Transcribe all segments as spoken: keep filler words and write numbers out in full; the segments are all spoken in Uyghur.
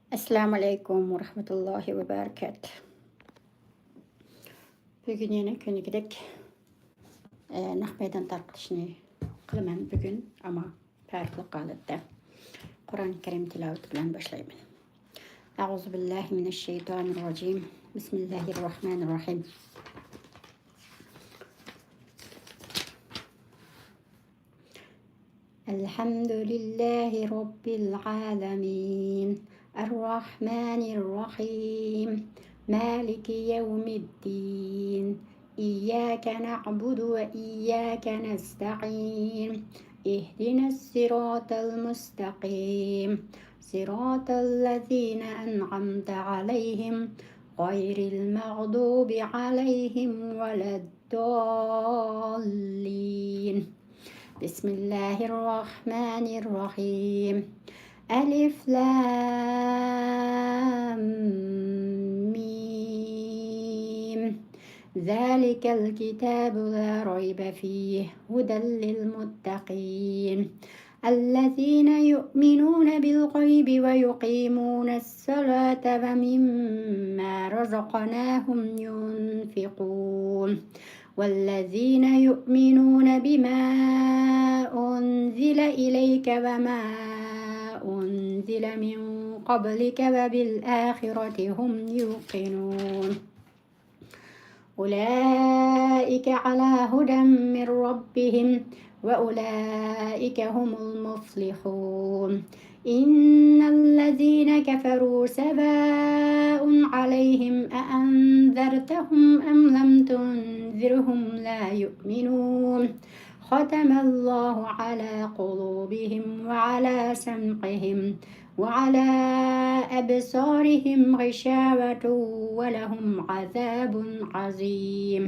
ئەسسالامۇ ئەلەيكۇم ۋە رەھمەتۇللاھى ۋە بەرىكاتۇھ. بۈگۈن يەنە كۈنىگىدەك، ئە، نەق مەيدان تارقىتىشنى قىلىمەن بۈگۈن، ئەمما پەرقلىق ھالەتتە قۇرئان كەرىم تىلاۋىتى بىلەن باشلايمەن. أعوذ بالله من الشيطان الرجيم. بسم الله الرحمن الرحيم. الحمد لله رب العالمين. الرحمن الرحيم. مالك يوم الدين. إياك نعبد وإياك نستعين. اهدنا الصراط المستقيم. صراط الذين أنعمت عليهم غير المغضوب عليهم ولا الضالين. بسم الله الرحمن الرحيم. ألف لام ميم. ذلك الكتاب لا ريب فيه هدى للمتقين. الذين يؤمنون بالغيب ويقيمون الصلاة ومما رزقناهم ينفقون. والذين يؤمنون بما أنزل إليك وما أنزل من قبلك وبالآخرة هم يوقنون. أولئك على هدى من ربهم وأولئك هم المفلحون. إن الذين كفروا سواء عليهم أأنذرتهم أم لم تنذرهم لا يؤمنون. ختم الله على قلوبهم وعلى سمعهم وعلى أبصارهم غشاوة ولهم عذاب عظيم.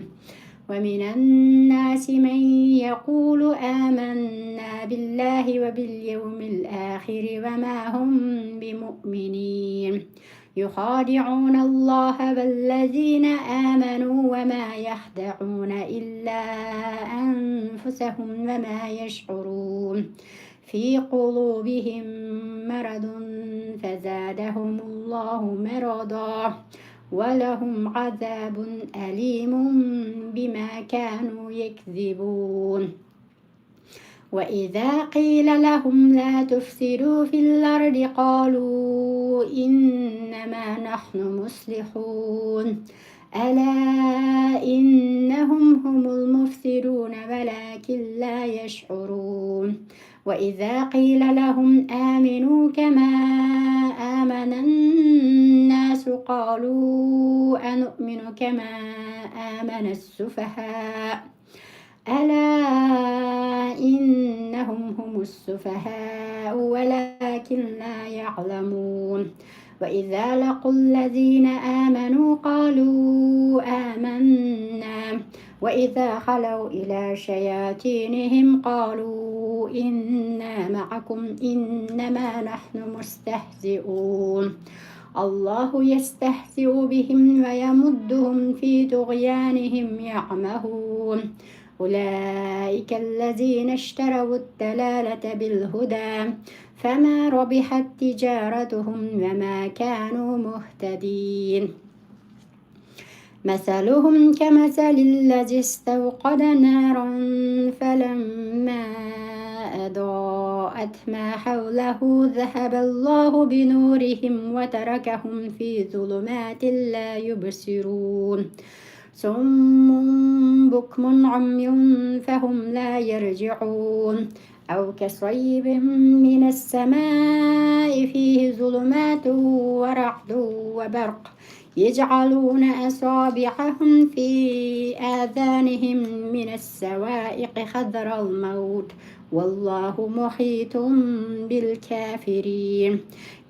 ومن الناس من يقول آمنا بالله وباليوم الآخر وما هم بمؤمنين. يخادعون الله والذين آمنوا وما يخدعون إلا أنفسهم وما يشعرون. في قلوبهم مرض فزادهم الله مرضا ولهم عذاب أليم بما كانوا يكذبون. وإذا قيل لهم لا تفسدوا في الأرض قالوا إنما نحن مصلحون. ألا إنهم هم المفسدون ولكن لا يشعرون. وإذا قيل لهم آمنوا كما آمن الناس قالوا أنؤمن كما آمن السفهاء. ألا إنهم هم السفهاء ولكن لا يعلمون. وإذا لقوا الذين آمنوا قالوا آمنا وإذا خلوا إلى شياطينهم قالوا إنا معكم إنما نحن مستهزئون. الله يستهزئ بهم ويمدهم في طغيانهم يعمهون. أولئك الذين اشتروا الضلالة بالهدى فما ربحت تجارتهم وما كانوا مهتدين. مثلهم كمثل الذي استوقد نارا فلما أضاءت ما حوله ذهب الله بنورهم وتركهم في ظلمات لا يبصرون. صم بكم عمي فهم لا يرجعون. أو كصيب من السماء فيه ظلمات ورعد وبرق يجعلون أصابعهم في آذانهم من الصواعق حذر الموت والله محيط بالكافرين.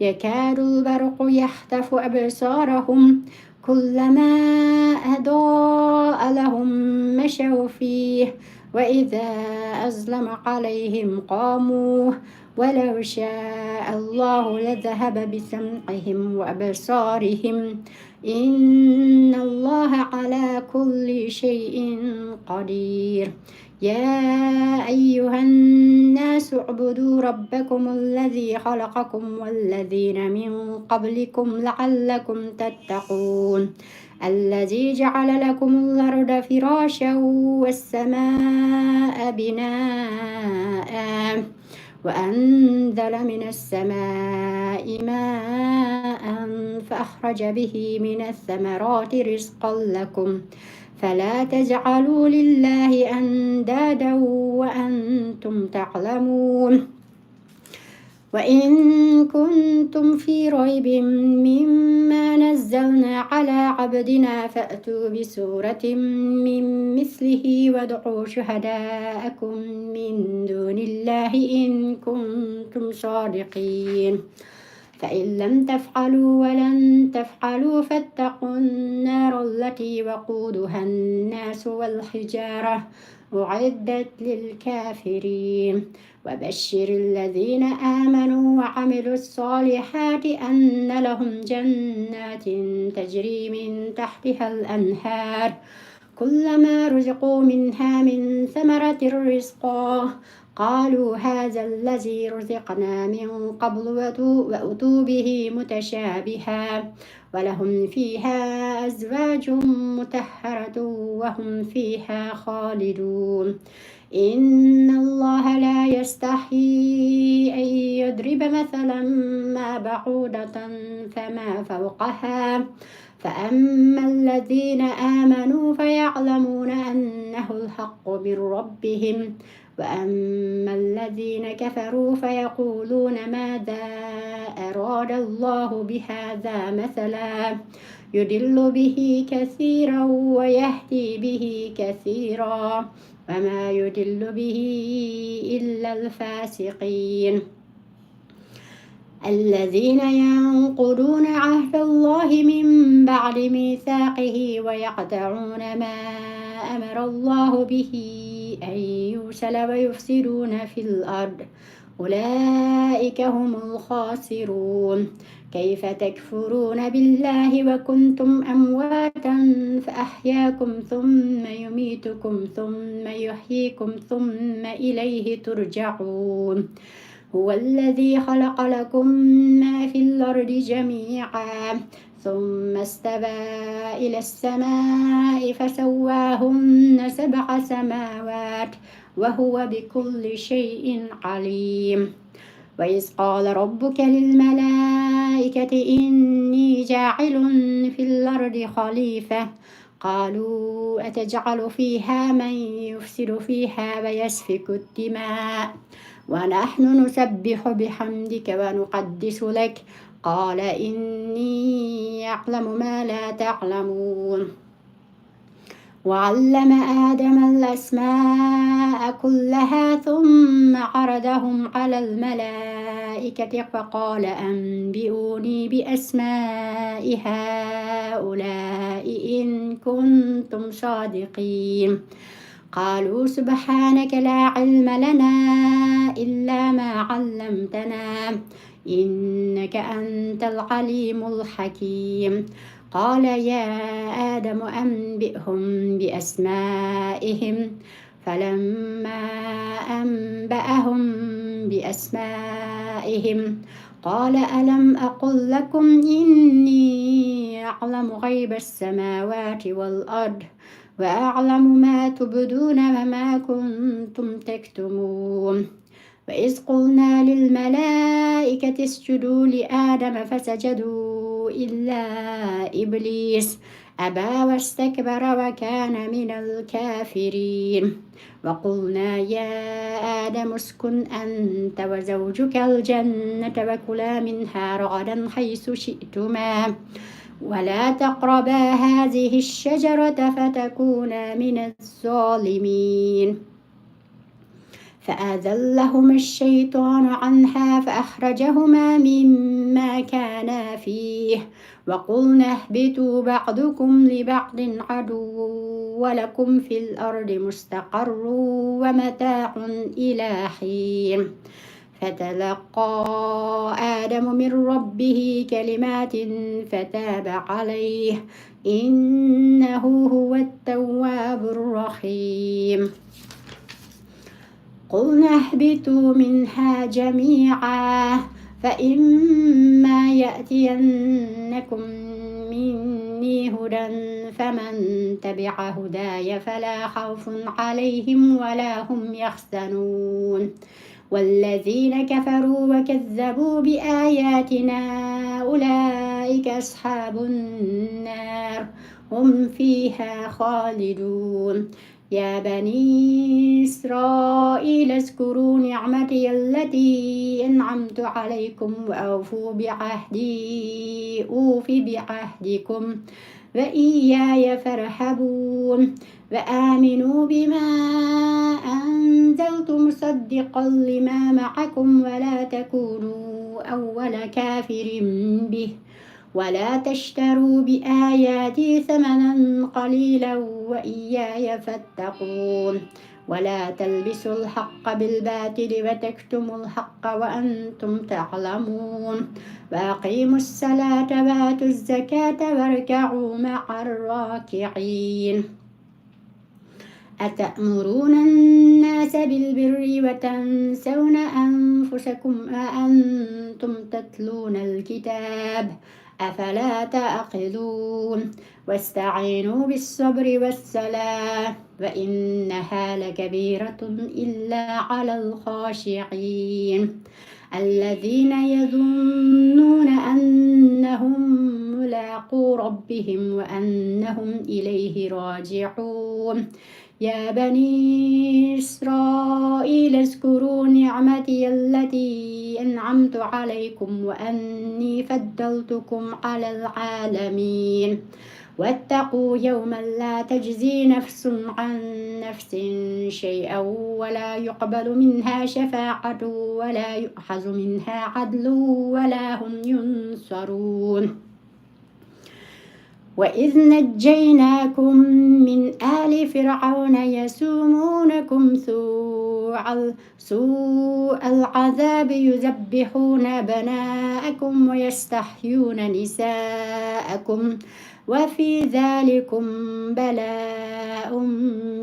يكاد البرق يخطف أبصارهم كلما أضاء لهم مشوا فيه وإذا أظلم عليهم قاموا ولو شاء الله لذهب بسمعهم وأبصارهم إن الله على كل شيء قدير. يا أيها الناس اعبدوا ربكم الذي خلقكم والذين من قبلكم لعلكم تتقون. الذي جعل لكم الأرض فراشا والسماء بناء وأنزل من السماء ماء فأخرج به من الثمرات رزقا لكم فلا تجعلوا لله أندادا وأنتم تعلمون. وإن كنتم في ريب مما نزلنا على عبدنا فأتوا بسورة من مثله وادعوا شهداءكم من دون الله إن كنتم صادقين. فإن لم تفعلوا ولن تفعلوا فاتقوا النار التي وقودها الناس والحجارة أعدت للكافرين. وبشر الذين آمنوا وعملوا الصالحات أن لهم جنات تجري من تحتها الأنهار كلما رزقوا منها من ثمرة رزقا قالوا هذا الذي رزقنا من قبل وأتوا به متشابها ولهم فيها أزواج مطهرة وهم فيها خالدون. إن الله لا يستحيي أن يضرب مثلا ما بعوضة فما فوقها فأما الذين آمنوا فيعلمون أنه الحق من ربهم وأما الذين كفروا فيقولون ماذا أراد الله بهذا مثلا يضل به كثيرا ويهدي به كثيرا وما يضل به إلا الفاسقين. الذين ينقضون عهد الله من بعد ميثاقه ويقطعون ما أمر الله به أن يوصل ويفسدون في الأرض أولئك هم الخاسرون. كيف تكفرون بالله وكنتم أمواتا فأحياكم ثم يميتكم ثم يحييكم ثم إليه ترجعون. هو الذي خلق لكم ما في الأرض جميعا ثم استوى إلى السماء فسواهن سبع سماوات وهو بكل شيء عليم. وإذ قال ربك للملائكة إني جاعل في الأرض خليفة قالوا أتجعل فيها من يفسد فيها ويسفك الدماء ونحن نسبح بحمدك ونقدس لك قال إني أعلم ما لا تعلمون. وعلم آدم الأسماء كلها ثم عرضهم على الملائكة فقال أنبئوني بأسماء هؤلاء إن كنتم صادقين. قالوا سبحانك لا علم لنا إلا ما علمتنا إنك أنت العليم الحكيم. قال يا آدم أنبئهم بأسمائهم فلما أنبأهم بأسمائهم قال ألم أقل لكم إني أعلم غيب السماوات والأرض وأعلم ما تبدون وما كنتم تكتمون. وإذ قلنا للملائكة اسجدوا لآدم فسجدوا إلا إبليس أبى واستكبر وكان من الكافرين. وقلنا يا آدم اسكن أنت وزوجك الجنة وكلا منها رغدا حيث شئتما ولا تقربا هذه الشجرة فتكونا من الظالمين. فأزلهما الشيطان عنها فأخرجهما مما كانا فيه وقلنا اهبطوا بعضكم لبعض عدو ولكم في الأرض مستقر ومتاع إلى حين. فتلقى آدم من ربه كلمات فتاب عليه إنه هو التواب الرحيم. قلنا اهبطوا منها جميعا فإما يأتينكم مني هدى فمن تبع هداي فلا خوف عليهم ولا هم يحزنون. والذين كفروا وكذبوا بآياتنا أولئك أصحاب النار هم فيها خالدون. يا بني إسرائيل اذكروا نعمتي التي أنعمت عليكم وأوفوا بعهدي أوف بعهدكم وإياي فارهبون. وآمنوا بما أنزلت مصدقا لما معكم ولا تكونوا أول كافر به ولا تشتروا بآياتي ثمنا قليلا وإياي فاتقون. ولا تلبسوا الحق بالباطل وتكتموا الحق وأنتم تعلمون. وأقيموا الصلاة وآتوا الزكاة واركعوا مع الراكعين. أتأمرون الناس بالبر وتنسون أنفسكم وأنتم تتلون الكتاب أفلا تعقلون. واستعينوا بالصبر والصلاة وإنها لكبيرة إلا على الخاشعين. الذين يظنون أنهم ملاقو ربهم وأنهم إليه راجعون. يا بني إسرائيل اذكروا نعمتي التي أنعمت عليكم وأني فضلتكم على العالمين. واتقوا يوما لا تجزي نفس عن نفس شيئا ولا يقبل منها شفاعة ولا يؤخذ منها عدل ولا هم ينصرون. وإذ نجيناكم من آل فرعون يسومونكم سوء ال- سوء العذاب يذبحون أبناءكم ويستحيون نساءكم وفي ذلكم بلاء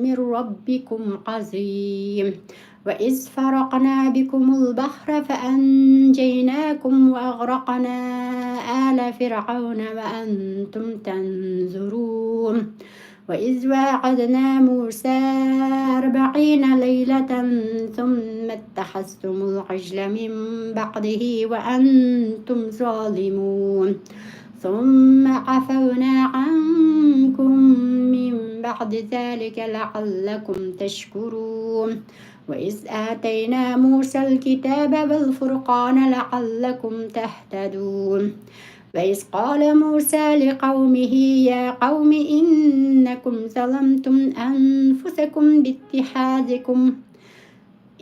من ربكم عظيم. وإذ فرقنا بكم البحر فأنجيناكم وأغرقنا آل فرعون وأنتم تنظرون. وإذ واعدنا موسى أربعين ليلة ثم اتخذتم العجل من بعده وأنتم ظالمون. ثم عفونا عنكم من بعد ذلك لعلكم تشكرون. وإذ آتينا موسى الكتاب والفرقان لعلكم تهتدون. وإذ قال موسى لقومه يا قوم إنكم ظلمتم أنفسكم باتخاذكم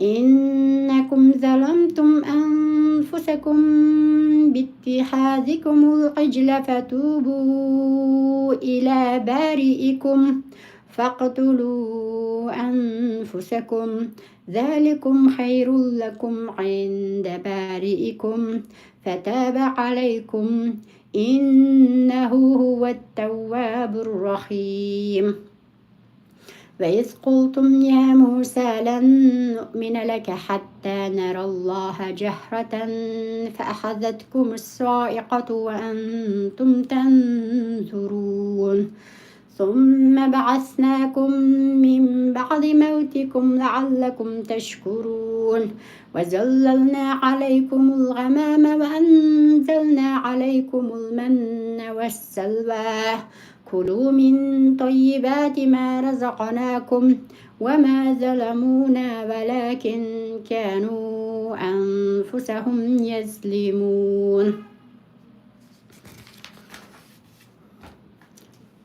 إنكم ظلمتم أنفسكم باتخاذكم العجل فتوبوا إلى بارئكم فاقتلوا أنفسكم ذلكم خير لكم عند بارئكم فتاب عليكم إنه هو التواب الرحيم. وإذ قلتم يا موسى لن نؤمن لك حتى نرى الله جهرة فأخذتكم الصاعقة وأنتم تنظرون. ثم بعثناكم من بعد موتكم لعلكم تشكرون. وظللنا عليكم الغمام وأنزلنا عليكم المن والسلوى. كلوا من طيبات ما رزقناكم وما ظلمونا ولكن كانوا أنفسهم يظلمون.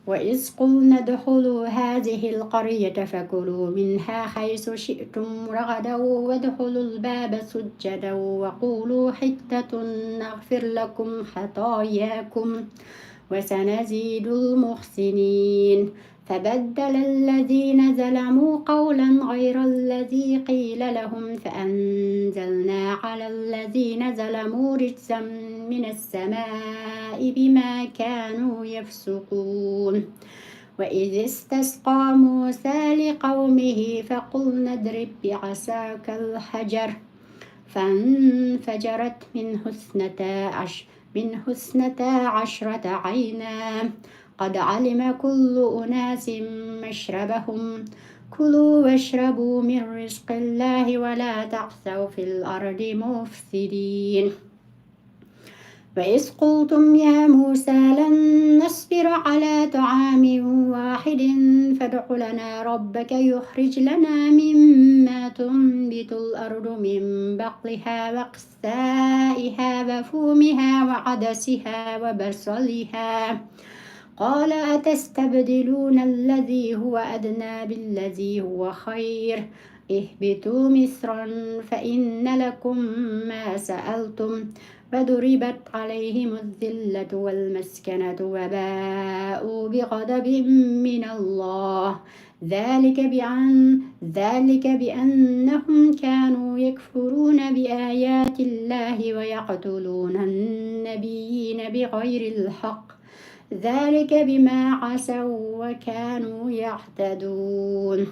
وإذ قلنا ادخلوا هذه القرية فكلوا منها حيث شئتم رغدا وادخلوا الباب سجدا وقولوا حطة نغفر لكم خطاياكم وسنزيد المحسنين. فبدل الذين ظلموا قولا غير الذي قيل لهم فأنزلنا على الذين ظلموا رجزا من السماء بما كانوا يفسقون. وإذ استسقى موسى لقومه فقلنا اضرب بعصاك الحجر فانفجرت منه اثنتا عش-، منه اثنتا عشرة عينا قد علم كل أناس مشربهم كلوا واشربوا من رزق الله ولا تعثوا في الأرض مفسدين. وإذ قلتم يا موسى لن نصبر على طعام واحد فادع لنا ربك يخرج لنا مما تنبت الأرض من بقلها وقثائها وفومها وعدسها وبصلها قال أتستبدلون الذي هو أدنى بالذي هو خير اهبطوا مصرا فإن لكم ما سألتم وضربت عليهم الذلة والمسكنة وباءوا بغضب من الله ذلك بأن ذلك بأنهم كانوا يكفرون بآيات الله ويقتلون النبيين بغير الحق ذلك بما عصوا وكانوا يعتدون.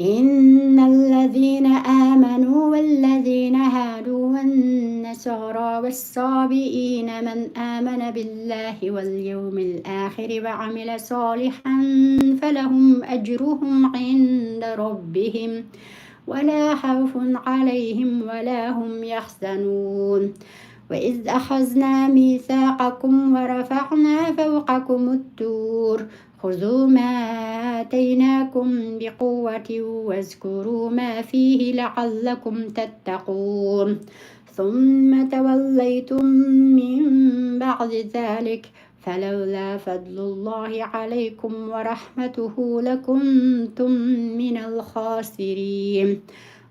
إن الذين آمنوا والذين هادوا والنصارى والصابئين من آمن بالله واليوم الآخر وعمل صالحا فلهم أجرهم عند ربهم ولا خوف عليهم ولا هم يحزنون. وإذ أخذنا ميثاقكم ورفعنا فوقكم الطور خذوا ما آتيناكم بقوة واذكروا ما فيه لعلكم تتقون. ثم توليتم من بعد ذلك فلولا فضل الله عليكم ورحمته لكنتم من الخاسرين.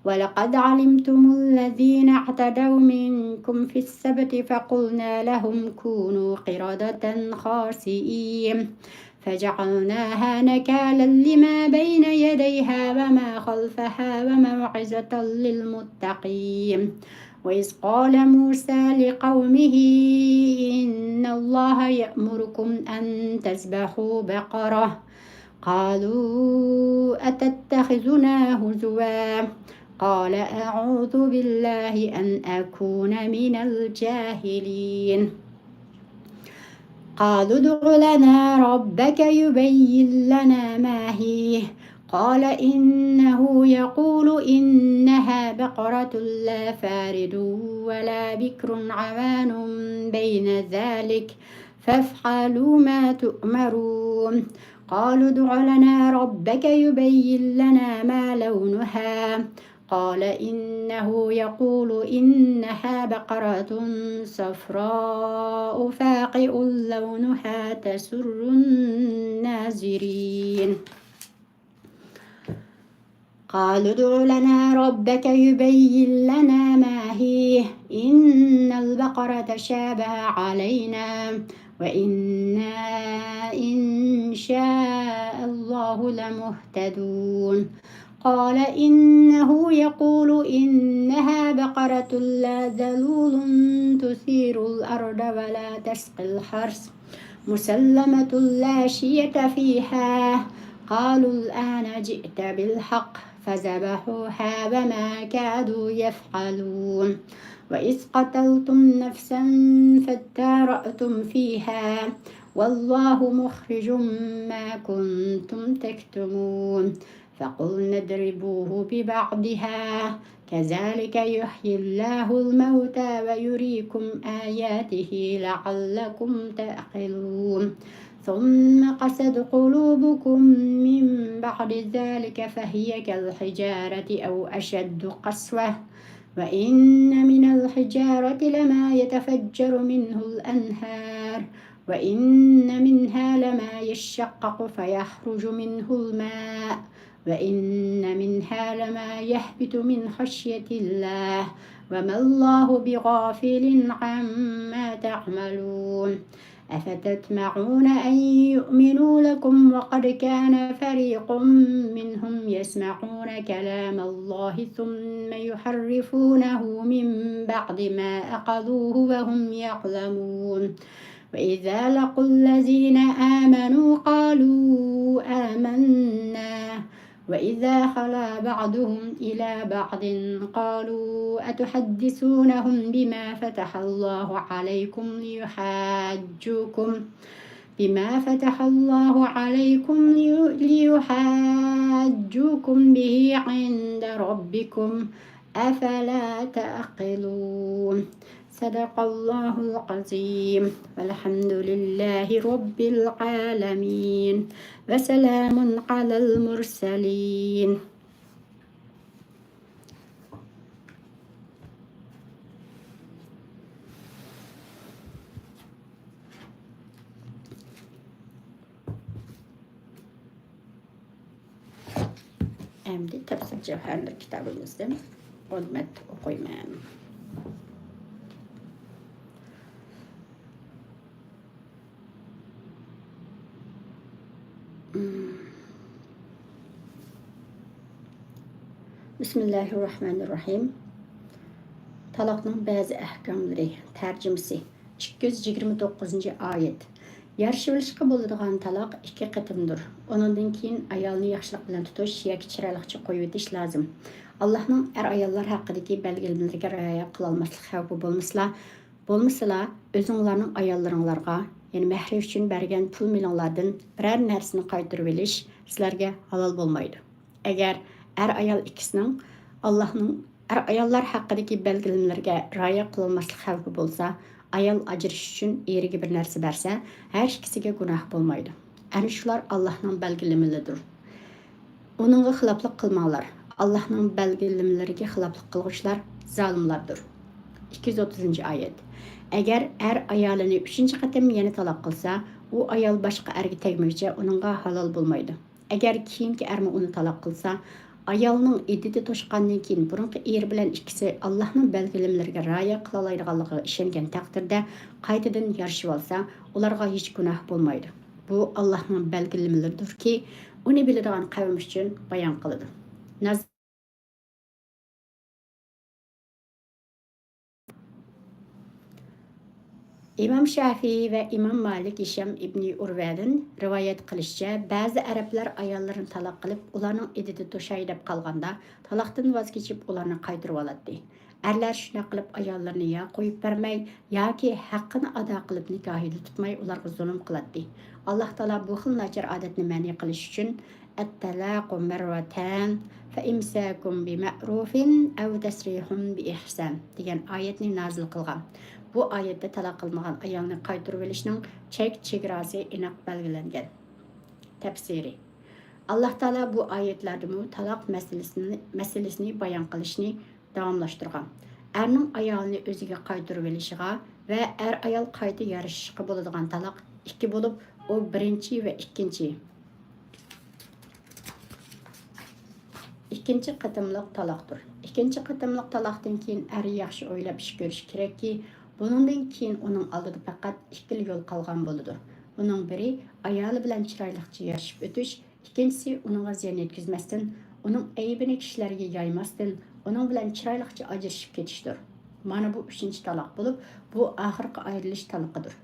ولقد علمتم الذين اعتدوا منكم في السبت فقلنا لهم كونوا قردة خاسئين فجعلناها نكالا لما بين يديها وما خلفها وموعظة للمتقين. وإذ قال موسى لقومه إن الله يأمركم أن تذبحوا بقرة قالوا أتتخذنا هزوا قال أعوذ بالله أن أكون من الجاهلين. قالوا ادع لنا ربك يبين لنا ما هي قال إنه يقول إنها بقرة لا فارض ولا بكر عوان بين ذلك فافعلوا ما تؤمرون. قالوا ادع لنا ربك يبين لنا ما لونها قال إنه يقول إنها بقرة صفراء فاقع لونها تسر الناظرين. قالوا ادع لنا ربك يبين لنا ما هي إن البقرة تشابه علينا وإنا إن شاء الله لمهتدون. قال إنه يقول إنها بقرة لا ذلول تثير الأرض ولا تسقي الحرث مسلمة لا شية فيها. قالوا الآن جئت بالحق فذبحوها وما كادوا يفعلون. وإذ قتلتم نفسا فادارأتم فيها والله مخرج ما كنتم تكتمون. فقلنا اضربوه ببعضها كذلك يحيي الله الموتى ويريكم آياته لعلكم تعقلون. ثم قست قلوبكم من بعد ذلك فهي كالحجارة أو أشد قسوة وإن من الحجارة لما يتفجر منه الأنهار وإن منها لما يشقق فيخرج منه الماء وإن منها لما يهبط من خشية الله وما الله بغافل عما تعملون. أفتطمعون أن يؤمنوا لكم وقد كان فريق منهم يسمعون كلام الله ثم يحرفونه من بعد ما عقلوه وهم يعلمون. وإذا لقوا الذين آمنوا قالوا آمنا وإذا خلا بعضهم إلى بعض قالوا أتحدثونهم بما فتح الله عليكم ليحاجوكم بما فتح الله عليكم لي- ليحاجوكم به عند ربكم أفلا تعقلون. صدق الله العظيم. والحمد لله رب العالمين. وسلام على المرسلين. ئەمدى تەپسىر جەۋھەرلىك كىتابىمىزدىن ئون بەت ئوقۇيمەن. بىسمىللاھىررەھمانىررەھىم. تالاقنىڭ بەزى ئەھكاملىرى، تەرجىمىسى. ئىككى يۈز يىگىرمە توققۇزىنچى ئايەت. يارىشىۋېلىشقا بولىدىغان تالاق ئىككى قېتىمدۇر. ئۇنىڭدىن كېيىن ئايالنى ياخشىلىق بىلەن تۇتۇش ياكى چىرايلىقچە قويۇۋېتىش لازىم. ئاللاھنىڭ ئەر-ئاياللار ھەققىدىكى بەلگىلىمىلىرىگە رىئايە قىلالماسلىق خەۋپى بولمىسىلا، بولمىسىلا، ئۆزۈڭلارنىڭ ئاياللىرىڭلارغا، يەنى مەھرى ئۈچۈن بەرگەن پۇل-مېلىڭلاردىن بىرەر نەرسىنى قايتۇرۇۋېلىش سىلەرگە ھالال بولمايدۇ. ئەگەر ئەر-ئايال ئىككىسىنىڭ ئاللاھنىڭ، ئەر-ئاياللار ھەققىدىكى بەلگىلىمىلىرىگە رىئايە قىلالماسلىق خەۋپى بولسا، ئايال ئاجرىشىش ئۈچۈن ئېرىگە بىر نەرسە بەرسە، ھەر ئىككىسىگە گۇناھ بولمايدۇ. ئەنە شۇلار ئاللاھنىڭ بەلگىلىمىلىرىدۇر. ئۇنىڭغا خىلاپلىق قىلماڭلار. ئاللاھنىڭ بەلگىلىمىلىرىگە خىلاپلىق قىلغۇچىلار زالىملاردۇر. ئىككى يۈز ئوتتۇزىنچى ئايەت. ئەگەر ئەر ئايالىنى ئۈچىنچى قېتىم يەنە تالاق قىلسا، ئۇ ئايال باشقا ئەرگە تەگمىگۈچە ئۇنىڭغا ھالال بولمايدۇ. ئەگەر كېيىنكى ئەرمۇ ئۇنى تالاق قىلسا، ئايالنىڭ ئىددىتى توشقاندىن كېيىن بۇرۇنقى ئېرى بىلەن ئىككىسى ئاللاھنىڭ بەلگىلىمىلىرىگە رىئايە قىلالايدىغانلىقىغا ئىشەنگەن تەقدىردە قايتىدىن يارىشىۋالسا، ئۇلارغا ھېچ گۇناھ بولمايدۇ. بۇ ئاللاھنىڭ بەلگىلىمىلىرىدۇركى، ئۇنى بىلىدىغان قەۋم ئۈچۈن بايان قىلىدۇ. ناز- ئىمام شافىئىي ۋە ئىمام مالىك ھىشام ئىبنى ئۇرۋەدىن رىۋايەت قىلىشىچە، بەزى ئەرەبلەر ئاياللىرىنى تالاق قىلىپ، ئۇلارنىڭ ئىددىتى توشاي دەپ قالغاندا، تالاقتىن ۋاز كېچىپ، ئۇلارنى قايتۇرۇۋالاتتى. ئەرلەر شۇنداق قىلىپ ئاياللىرىنى يا قويۇپ بەرمەي، ياكى ھەققىنى ئادا قىلىپ نىكاھىدا تۇتماي ئۇلارغا زۇلۇم قىلاتتى. ئاللاھ تائالا بۇ خىل ناچار ئادەتنى مەنئى قىلىش ئۈچۈن، «ئەتتەلاقۇ مەررەتان، فەئىمساكۇم بىمەئرۇفىن ئەۋ تەسرىھۇن بىئىھسان» دېگەن ئايەتنى نازىل قىلغان. بۇ ئايەتتە تالاق قىلىنغان ئايالنى قايتۇرۇۋېلىشنىڭ چەك چېگراسى ئېنىق بەلگىلەنگەن. تەپسىرى. ئاللاھ تائالا بۇ ئايەتلەردىمۇ تالاق مەسىلىسىنى، مەسىلىسىنى بايان قىلىشنى داۋاملاشتۇرغان. ئەرنىڭ ئايالىنى ئۆزىگە قايتۇرۇۋېلىشىغا ۋە ئەر-ئايال قايتا يارىشىشقا بولىدىغان تالاق ئىككى بولۇپ، ئۇ بىرىنچى ۋە ئىككىنچى، ئىككىنچى قېتىملىق تالاقتۇر. ئىككىنچى قېتىملىق تالاقتىن كېيىن ئەر ياخشى ئويلاپ ئىش كۆرۈشى كېرەككى، بۇنىڭدىن كېيىن ئۇنىڭ ئالدىدا پەقەت ئىككىلا يول قالغان بولىدۇ. ئۇنىڭ بىرى ئايالى بىلەن چىرايلىقچە يارىشىپ ئۆتۈش، ئىككىنچىسى، ئۇنىڭغا زىيان يەتكۈزمەستىن، ئۇنىڭ ئەيىبىنى كىشىلەرگە يايماستىن، ئۇنىڭ بىلەن چىرايلىقچە ئاجرىشىپ كېتىشتۇر. مانا بۇ ئۈچىنچى تالاق بولۇپ، بۇ ئاخىرقى ئايرىلىش تالىقىدۇر.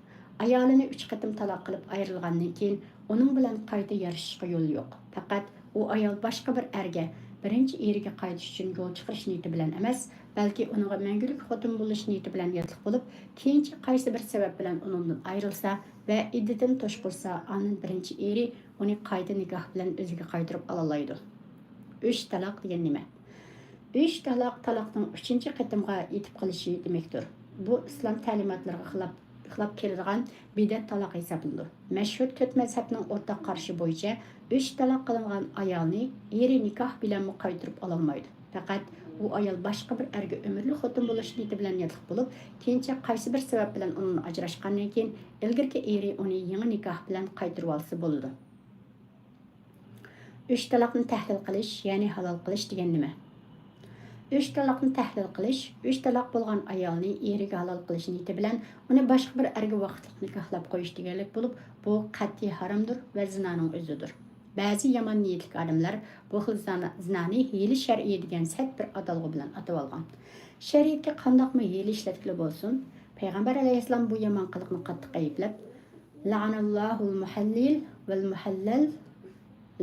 ئايالىنى ئۈچ قېتىم تالاق قىلىپ ئايرىلغاندىن كېيىن، ئۇنىڭ بىلەن قايتا يارىشىشقا يول يوق. پەقەت ئۇ ئايال باشقا بىر ئەرگە، بىرىنچى ئېرىگە قايتىش ئۈچۈن يول چىقىرىش نىيىتى بىلەن ئەمەس، بەلكى ئۇنىڭغا مەڭگۈلۈك خوتۇن بولۇش نىيىتى بىلەن ياتلىق بولۇپ، كېيىنچە قايسى بىر سەۋەب بىلەن ئۇنىڭدىن ئايرىلسا ۋە ئىددىتىنى توشقۇزسا، ئاندىن بىرىنچى ئېرى ئۇنى قايتا نىكاھ بىلەن ئۆزىگە قايتۇرۇپ ئالالايدۇ. ئۈچ تالاق دېگەن نېمە؟ ئۈچ تالاق تالاقنىڭ ئۈچىنچى قېتىمغا يېتىپ قېلىشى دېمەكتۇر. بۇ ئىسلام تەلىماتلىرىغا خىلاپ، خىلاپ كېلىدىغان بىدئەت تالاق ھېسابلىنىدۇ. مەشھۇر تۆت مەزھەپنىڭ ئورتاق قارىشى بويىچە، ئۈچ تالاق قىلىنغان ئايالنى ئېرى نىكاھ بىلەنمۇ قايتۇرۇپ ئالالمايدۇ. پەقەت ئۇ ئايال باشقا بىر ئەرگە ئۆمۈرلۈك خوتۇن بولۇش نىيىتى بىلەن ياتلىق بولۇپ، كېيىنچە قايسى بىر سەۋەب بىلەن ئۇنىڭدىن ئاجراشقاندىن كېيىن، ئىلگىرىكى ئېرى ئۇنى يېڭى نىكاھ بىلەن قايتۇرۇۋالسا بولىدۇ. ئۈچ تالاقنى تەھلىل قىلىش، يەنى ھالال قىلىش دېگەن نېمە؟ ئۈچ تالاقنى تەھلىل قىلىش، ئۈچ تالاق بولغان ئايالنى ئېرىگە ھالال قىلىش نىيىتى بىلەن ئۇنى باشقا بىر ئەرگە ۋاقىتلىق نىكاھلاپ قويۇش دېگەنلىك بولۇپ، بۇ قەتئىي ھارامدۇر ۋە زىنانىڭ ئۆزىدۇر. بەزى يامان نىيەتلىك ئادەملەر بۇ خىل زانا-، زىنانى ھىيلە شەرئىي دېگەن سەت بىر ئاتالغۇ بىلەن ئاتىۋالغان. شەرىئەتكە قانداقمۇ ھىيلە ئىشلەتكىلى بولسۇن، پەيغەمبەر ئەلەيھىسسالام بۇ يامان قىلىقنى قاتتىق ئەيىبلەپ، لەئەنەللاھۇل مۇھەللىل ۋەل مۇھەللەل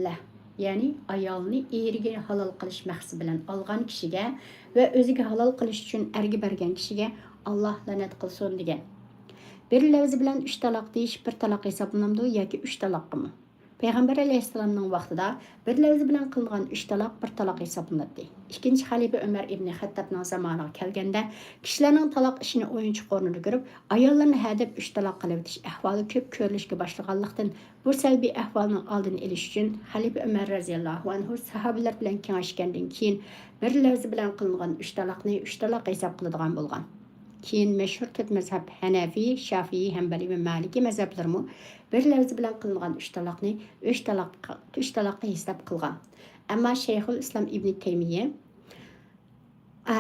لەھ، يەنى ئايالنى ئېرىگە ھالال قىلىش مەقسىتى بىلەن ئالغان كىشىگە ۋە ئۆزىگە ھالال قىلىش ئۈچۈن ئەرگە بەرگەن كىشىگە ئاللاھ لەنەت قىلسۇن دېگەن. بىر لەۋزى بىلەن ئۈچ تالاق دېيىش بىر تالاق ھېسابلىنامدۇ ياكى ئۈچ تالاققىمۇ؟ پەيغەمبەر ئەلەيھىسسالامنىڭ ۋاقتىدا بىر لەۋزى بىلەن قىلىنغان ئۈچ تالاق بىر تالاق ھېسابلىناتتى. ئىككىنچى خەلىپە ئۆمەر ئىبنى خەتتابنىڭ زامانىغا كەلگەندە، كىشىلەرنىڭ تالاق ئىشىنى ئويۇنچۇق ئورنىدا كۆرۈپ، ئاياللىرىنى ھەدەپ ئۈچ تالاق قىلىۋېتىش ئەھۋالى كۆپ كۆرۈلۈشكە باشلىغانلىقتىن، بۇ سەلبىي ئەھۋالنىڭ ئالدىنى ئېلىش ئۈچۈن خەلىپە ئۆمەر رەزىياللاھۇ ئەنھۇ ساھابىلەر بىلەن كېڭەشكەندىن كېيىن، بىر لەۋزى بىلەن قىلىنغان ئۈچ تالاقنى ئۈچ تالاق ھېساب قىلىدىغان بولغان. كېيىن مەشھۇر تۆت مەزھەپ، ھەنەفىي، شافىئىي، ھەمبەلىي ۋە مالىكىي مەزھەپلىرىمۇ بىر لەۋزى بىلەن قىلىنغان ئۈچ تالاقنى ئۈچ تالاققا، ئۈچ تالاققا ھېساب قىلغان. ئەمما شەيخۇل ئىسلام ئىبنى تەيمىيە، ئا،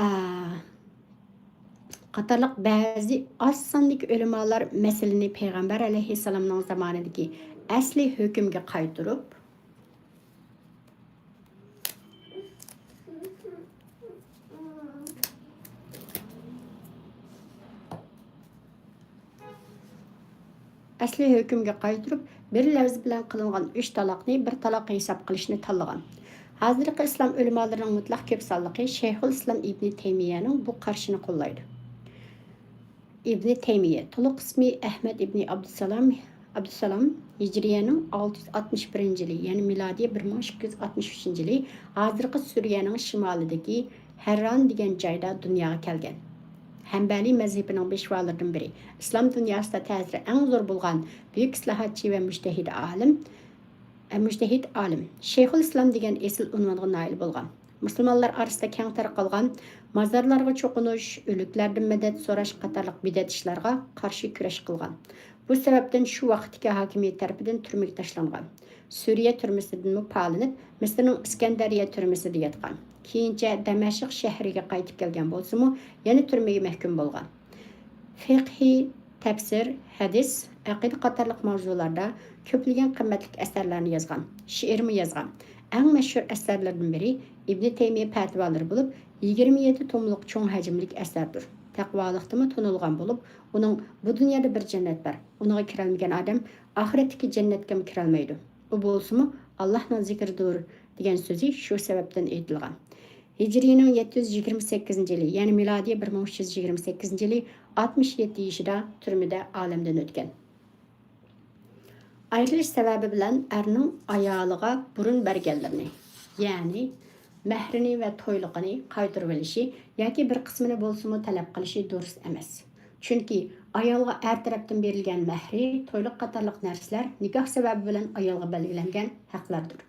قاتارلىق بەزى ئاز ساندىكى ئۆلىمالار مەسىلىنى پەيغەمبەر ئەلەيھىسسالامنىڭ زامانىدىكى ئەسلى ھۆكۈمگە قايتۇرۇپ، ئەسلى ھۆكۈمگە قايتۇرۇپ، بىر لەۋز بىلەن قىلىنغان ئۈچ تالاقنى بىر تالاق ھېساب قىلىشنى تاللىغان. ھازىرقى ئىسلام ئۆلىمالىرىنىڭ مۇتلەق كۆپ سانلىقى شەيخۇل ئىسلام ئىبنى تەيمىيەنىڭ بۇ قارىشىنى قوللايدۇ. ئىبنى تەيمىيە، تولۇق ئىسمى ئەھمەد ئىبنى ئابدۇسالام، ئابدۇسالام، ھىجرىيەنىڭ ئالتە يۈز ئاتمىش بىرىنچى يىلى، يەنى مىلادىيە بىر مىڭ ئىككى يۈز ئاتمىش ئۈچىنچى يىلى، ھازىرقى سۈرىيەنىڭ شىمالىدىكى ھەرران دېگەن جايدا دۇنياغا كەلگەن. ھەمبەلىي مەزھىپىنىڭ پېشۋالىرىدىن بىرى، ئىسلام دۇنياسىدا تەسىرى ئەڭ زور بولغان بۈيۈك ئىسلاھاتچى ۋە مۇجتەھىد ئالىم، مۇجتەھىد ئالىم، شەيخۇل ئىسلام دېگەن ئېسىل ئۇنۋانغا نائىل بولغان. مۇسۇلمانلار ئارىسىدا كەڭ تارقالغان مازارلارغا چوقۇنۇش، ئۆلۈكلەردىن مەدەت سوراش قاتارلىق بىدئەت ئىشلارغا قارشى كۈرەش قىلغان. بۇ سەۋەبتىن شۇ ۋاقىتتىكى ھاكىمىيەت تەرىپىدىن تۈرمىگە تاشلانغان. سۈرىيە تۈرمىسىدىنمۇ پالىنىپ، مىسىرنىڭ ئىسكەندەرىيە تۈرمىسىدە ياتقان. كېيىنچە دەمەشق شەھىرىگە قايتىپ كەلگەن بولسىمۇ، يەنە تۈرمىگە مەھكۇم بولغان. فىقھىي، تەپسىر، ھەدىس، ئەقىدە قاتارلىق ماۋزۇلاردا كۆپلىگەن قىممەتلىك ئەسەرلەرنى يازغان، شېئىرمۇ يازغان. ئەڭ مەشھۇر ئەسەرلىرىدىن بىرى ئىبنى تەيمىيە پەتىۋالىرى بولۇپ، يىگىرمە يەتتە توملۇق چوڭ ھەجىملىك ئەسەردۇر. تەقۋالىقتىمۇ تونۇلغان بولۇپ، ئۇنىڭ بۇ دۇنيادا بىر جەننەت بار، ئۇنىڭغا كىرەلمىگەن ئادەم ئاخىرەتتىكى جەننەتكىمۇ كىرەلمەيدۇ. ئۇ بولسىمۇ ئاللاھنىڭ زىكرىدۇر دېگەن سۆزى شۇ سەۋەبتىن ئېيتىلغان. ھىجرىينىڭ يەتتە يۈز يىگىرمە سەككىزىنچى يىلى، يەنى مىلادىيە بىر مىڭ ئۈچ يۈز يىگىرمە سەككىزىنچى يىلى ئاتمىش يەتتە يېشىدا تۈرمىدە ئالەمدىن ئۆتكەن. ئايرىلىش سەۋەبى بىلەن ئەرنىڭ ئايالىغا بۇرۇن بەرگەنلىرىنى، يەنى مەھرىنى ۋە تويلۇقىنى قايتۇرۇۋېلىشى ياكى بىر قىسمىنى بولسىمۇ تەلەپ قىلىشى دۇرۇس ئەمەس. چۈنكى ئايالغا ئەر تەرەپتىن بېرىلگەن مەھرى، تويلۇق قاتارلىق نەرسىلەر نىكاھ سەۋەبى بىلەن ئايالغا بەلگىلەنگەن ھەقلەردۇر.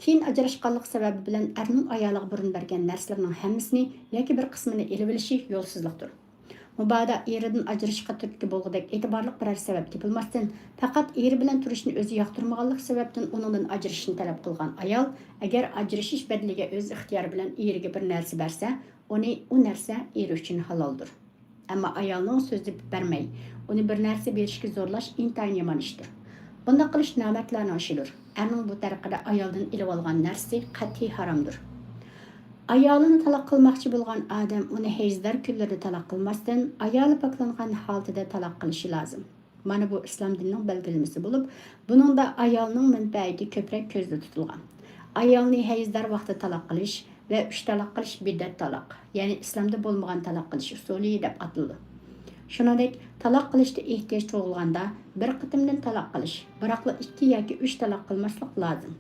كېيىن ئاجراشقانلىق سەۋەبى بىلەن ئەرنىڭ ئايالىغا بۇرۇن بەرگەن نەرسىلىرىنىڭ ھەممىسىنى ياكى بىر قىسمىنى ئېلىۋېلىشى يولسىزلىقتۇر. مۇبادا ئېرىدىن ئاجرىشىشقا تۈرتكە بولغۇدەك ئېتىبارلىق بىرەر سەۋەب تېپىلماستىن، پەقەت ئېرى بىلەن تۇرۇشنى ئۆزى ياقتۇرمىغانلىق سەۋەبتىن ئۇنىڭدىن ئاجرىشىشنى تەلەپ قىلغان ئايال، ئەگەر ئاجرىشىش بەدىلىگە ئۆز ئىختىيارى بىلەن ئېرىگە بىر نەرسە بەرسە، ئۇنى، ئۇ نەرسە ئېرى ئۈچۈن ھالالدۇر. ئەمما ئايالنىڭ سۆزى بەرمەي، ئۇنى بىر نەرسە بېرىشكە زورلاش ئىنتايىن يامان ئىشتۇر. بۇنداق قىلىش نامەردلەرنىڭ ئىشىدۇر. ئەرنىڭ بۇ تەرىقىدە ئايالدىن ئېلىۋالغان نەرسىسى قەتئىي ھارامدۇر. ئايالىنى تالاق قىلماقچى بولغان ئادەم ئۇنى ھەيزدار كۈنلىرىدە تالاق قىلماستىن، ئايالى پاكلانغان ھالىتىدە تالاق قىلىشى لازىم. مانا بۇ ئىسلام دىنىنىڭ بەلگىلىمىسى بولۇپ، بۇنىڭدا ئايالنىڭ مەنپەئىتى كۆپرەك كۆزدە تۇتۇلغان. ئايالنى ھەيزدار ۋاقتىدا تالاق قىلىش ۋە ئۈچ تالاق قىلىش بىدئەت تالاق، يەنى ئىسلامدا بولمىغان تالاق قىلىش ئۇسۇلى دەپ ئاتىلىدۇ. شۇنىڭدەك، تالاق قىلىشتا ئېھتىياج تۇغۇلغاندا بىر قېتىمدىن تالاق قىلىش، بىراقلا ئىككى ياكى ئۈچ تالاق قىلماسلىق لازىم.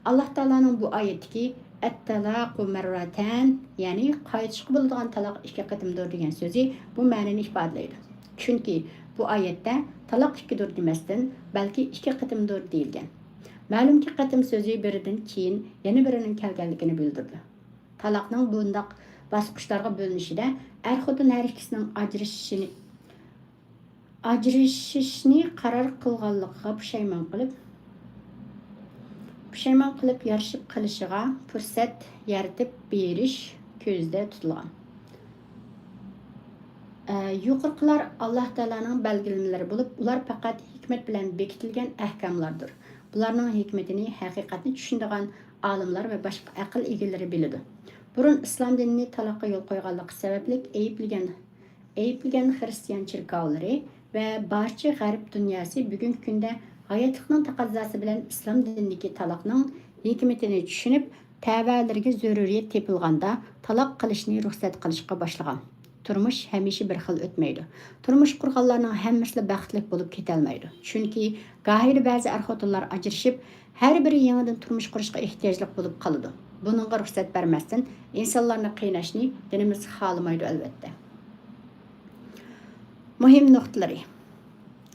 ئاللاھ تائالانىڭ بۇ ئايەتتىكى «ئەتتالاقۇ مەرراتەن»، يەنى قايتىشقا بولىدىغان تالاق ئىككى قېتىمدۇر دېگەن سۆزى بۇ مەنىنى ئىپادىلەيدۇ. چۈنكى بۇ ئايەتتە تالاق ئىككىدۇر دېمەستىن، بەلكى ئىككى قېتىمدۇر دېيىلگەن. مەلۇمكى، قېتىم سۆزى بىرىدىن كېيىن يەنە بىرىنىڭ كەلگەنلىكىنى بىلدۈرىدۇ. تالاقنىڭ بۇنداق باسقۇچلارغا بۆلۈنۈشىدە ئەر-خوتۇن ھەر ئىككىسىنىڭ ئاجرىشىشىنى، ئاجرىشىشنى قارار قىلغانلىقىغا پۇشايمان قىلىپ، پۇشايمان قىلىپ يارىشىپ قېلىشىغا پۇرسەت يارىتىپ بېرىش كۆزدە تۇتۇلغان. ئە، يۇقىرىقىلار ئاللاھ تائالانىڭ بەلگىلىمىلىرى بولۇپ، ئۇلار پەقەت ھېكمەت بىلەن بېكىتىلگەن ئەھكاملاردۇر. بۇلارنىڭ ھېكمىتىنى، ھەقىقەتنى چۈشىنىدىغان ئالىملار ۋە باشقا ئەقىل ئىگىلىرى بىلىدۇ. بۇرۇن ئىسلام دىنىنى تالاققا يول قويغانلىقى سەۋەبلىك ئەيىبلىگەن، ئەيىبلىگەن خىرىستىيان چېركاۋلىرى ۋە بارچە غەرب دۇنياسى بۈگۈنكى كۈندە ھاياتلىقنىڭ تەقەززاسى بىلەن ئىسلام دىنىدىكى تالاقنىڭ ھېكمىتىنى چۈشىنىپ، تەۋەلىرىگە زۆرۈرىيەت تېپىلغاندا تالاق قىلىشنى رۇخسەت قىلىشقا باشلىغان. تۇرمۇش ھەمىشە بىر خىل ئۆتمەيدۇ. تۇرمۇش قۇرغانلارنىڭ ھەممىسىلا بەختلىك بولۇپ كېتەلمەيدۇ. چۈنكى گاھىدا بەزى ئەر-خوتۇنلار ئاجرىشىپ، ھەر بىرى يېڭىدىن تۇرمۇش قۇرۇشقا ئېھتىياجلىق بولۇپ قالىدۇ. بۇنىڭغا رۇخسەت بەرمەستىن، ئىنسانلارنى قىيناشنى دىنىمىز خالىمايدۇ، ئەلۋەتتە. مۇھىم نۇقتىلىرى.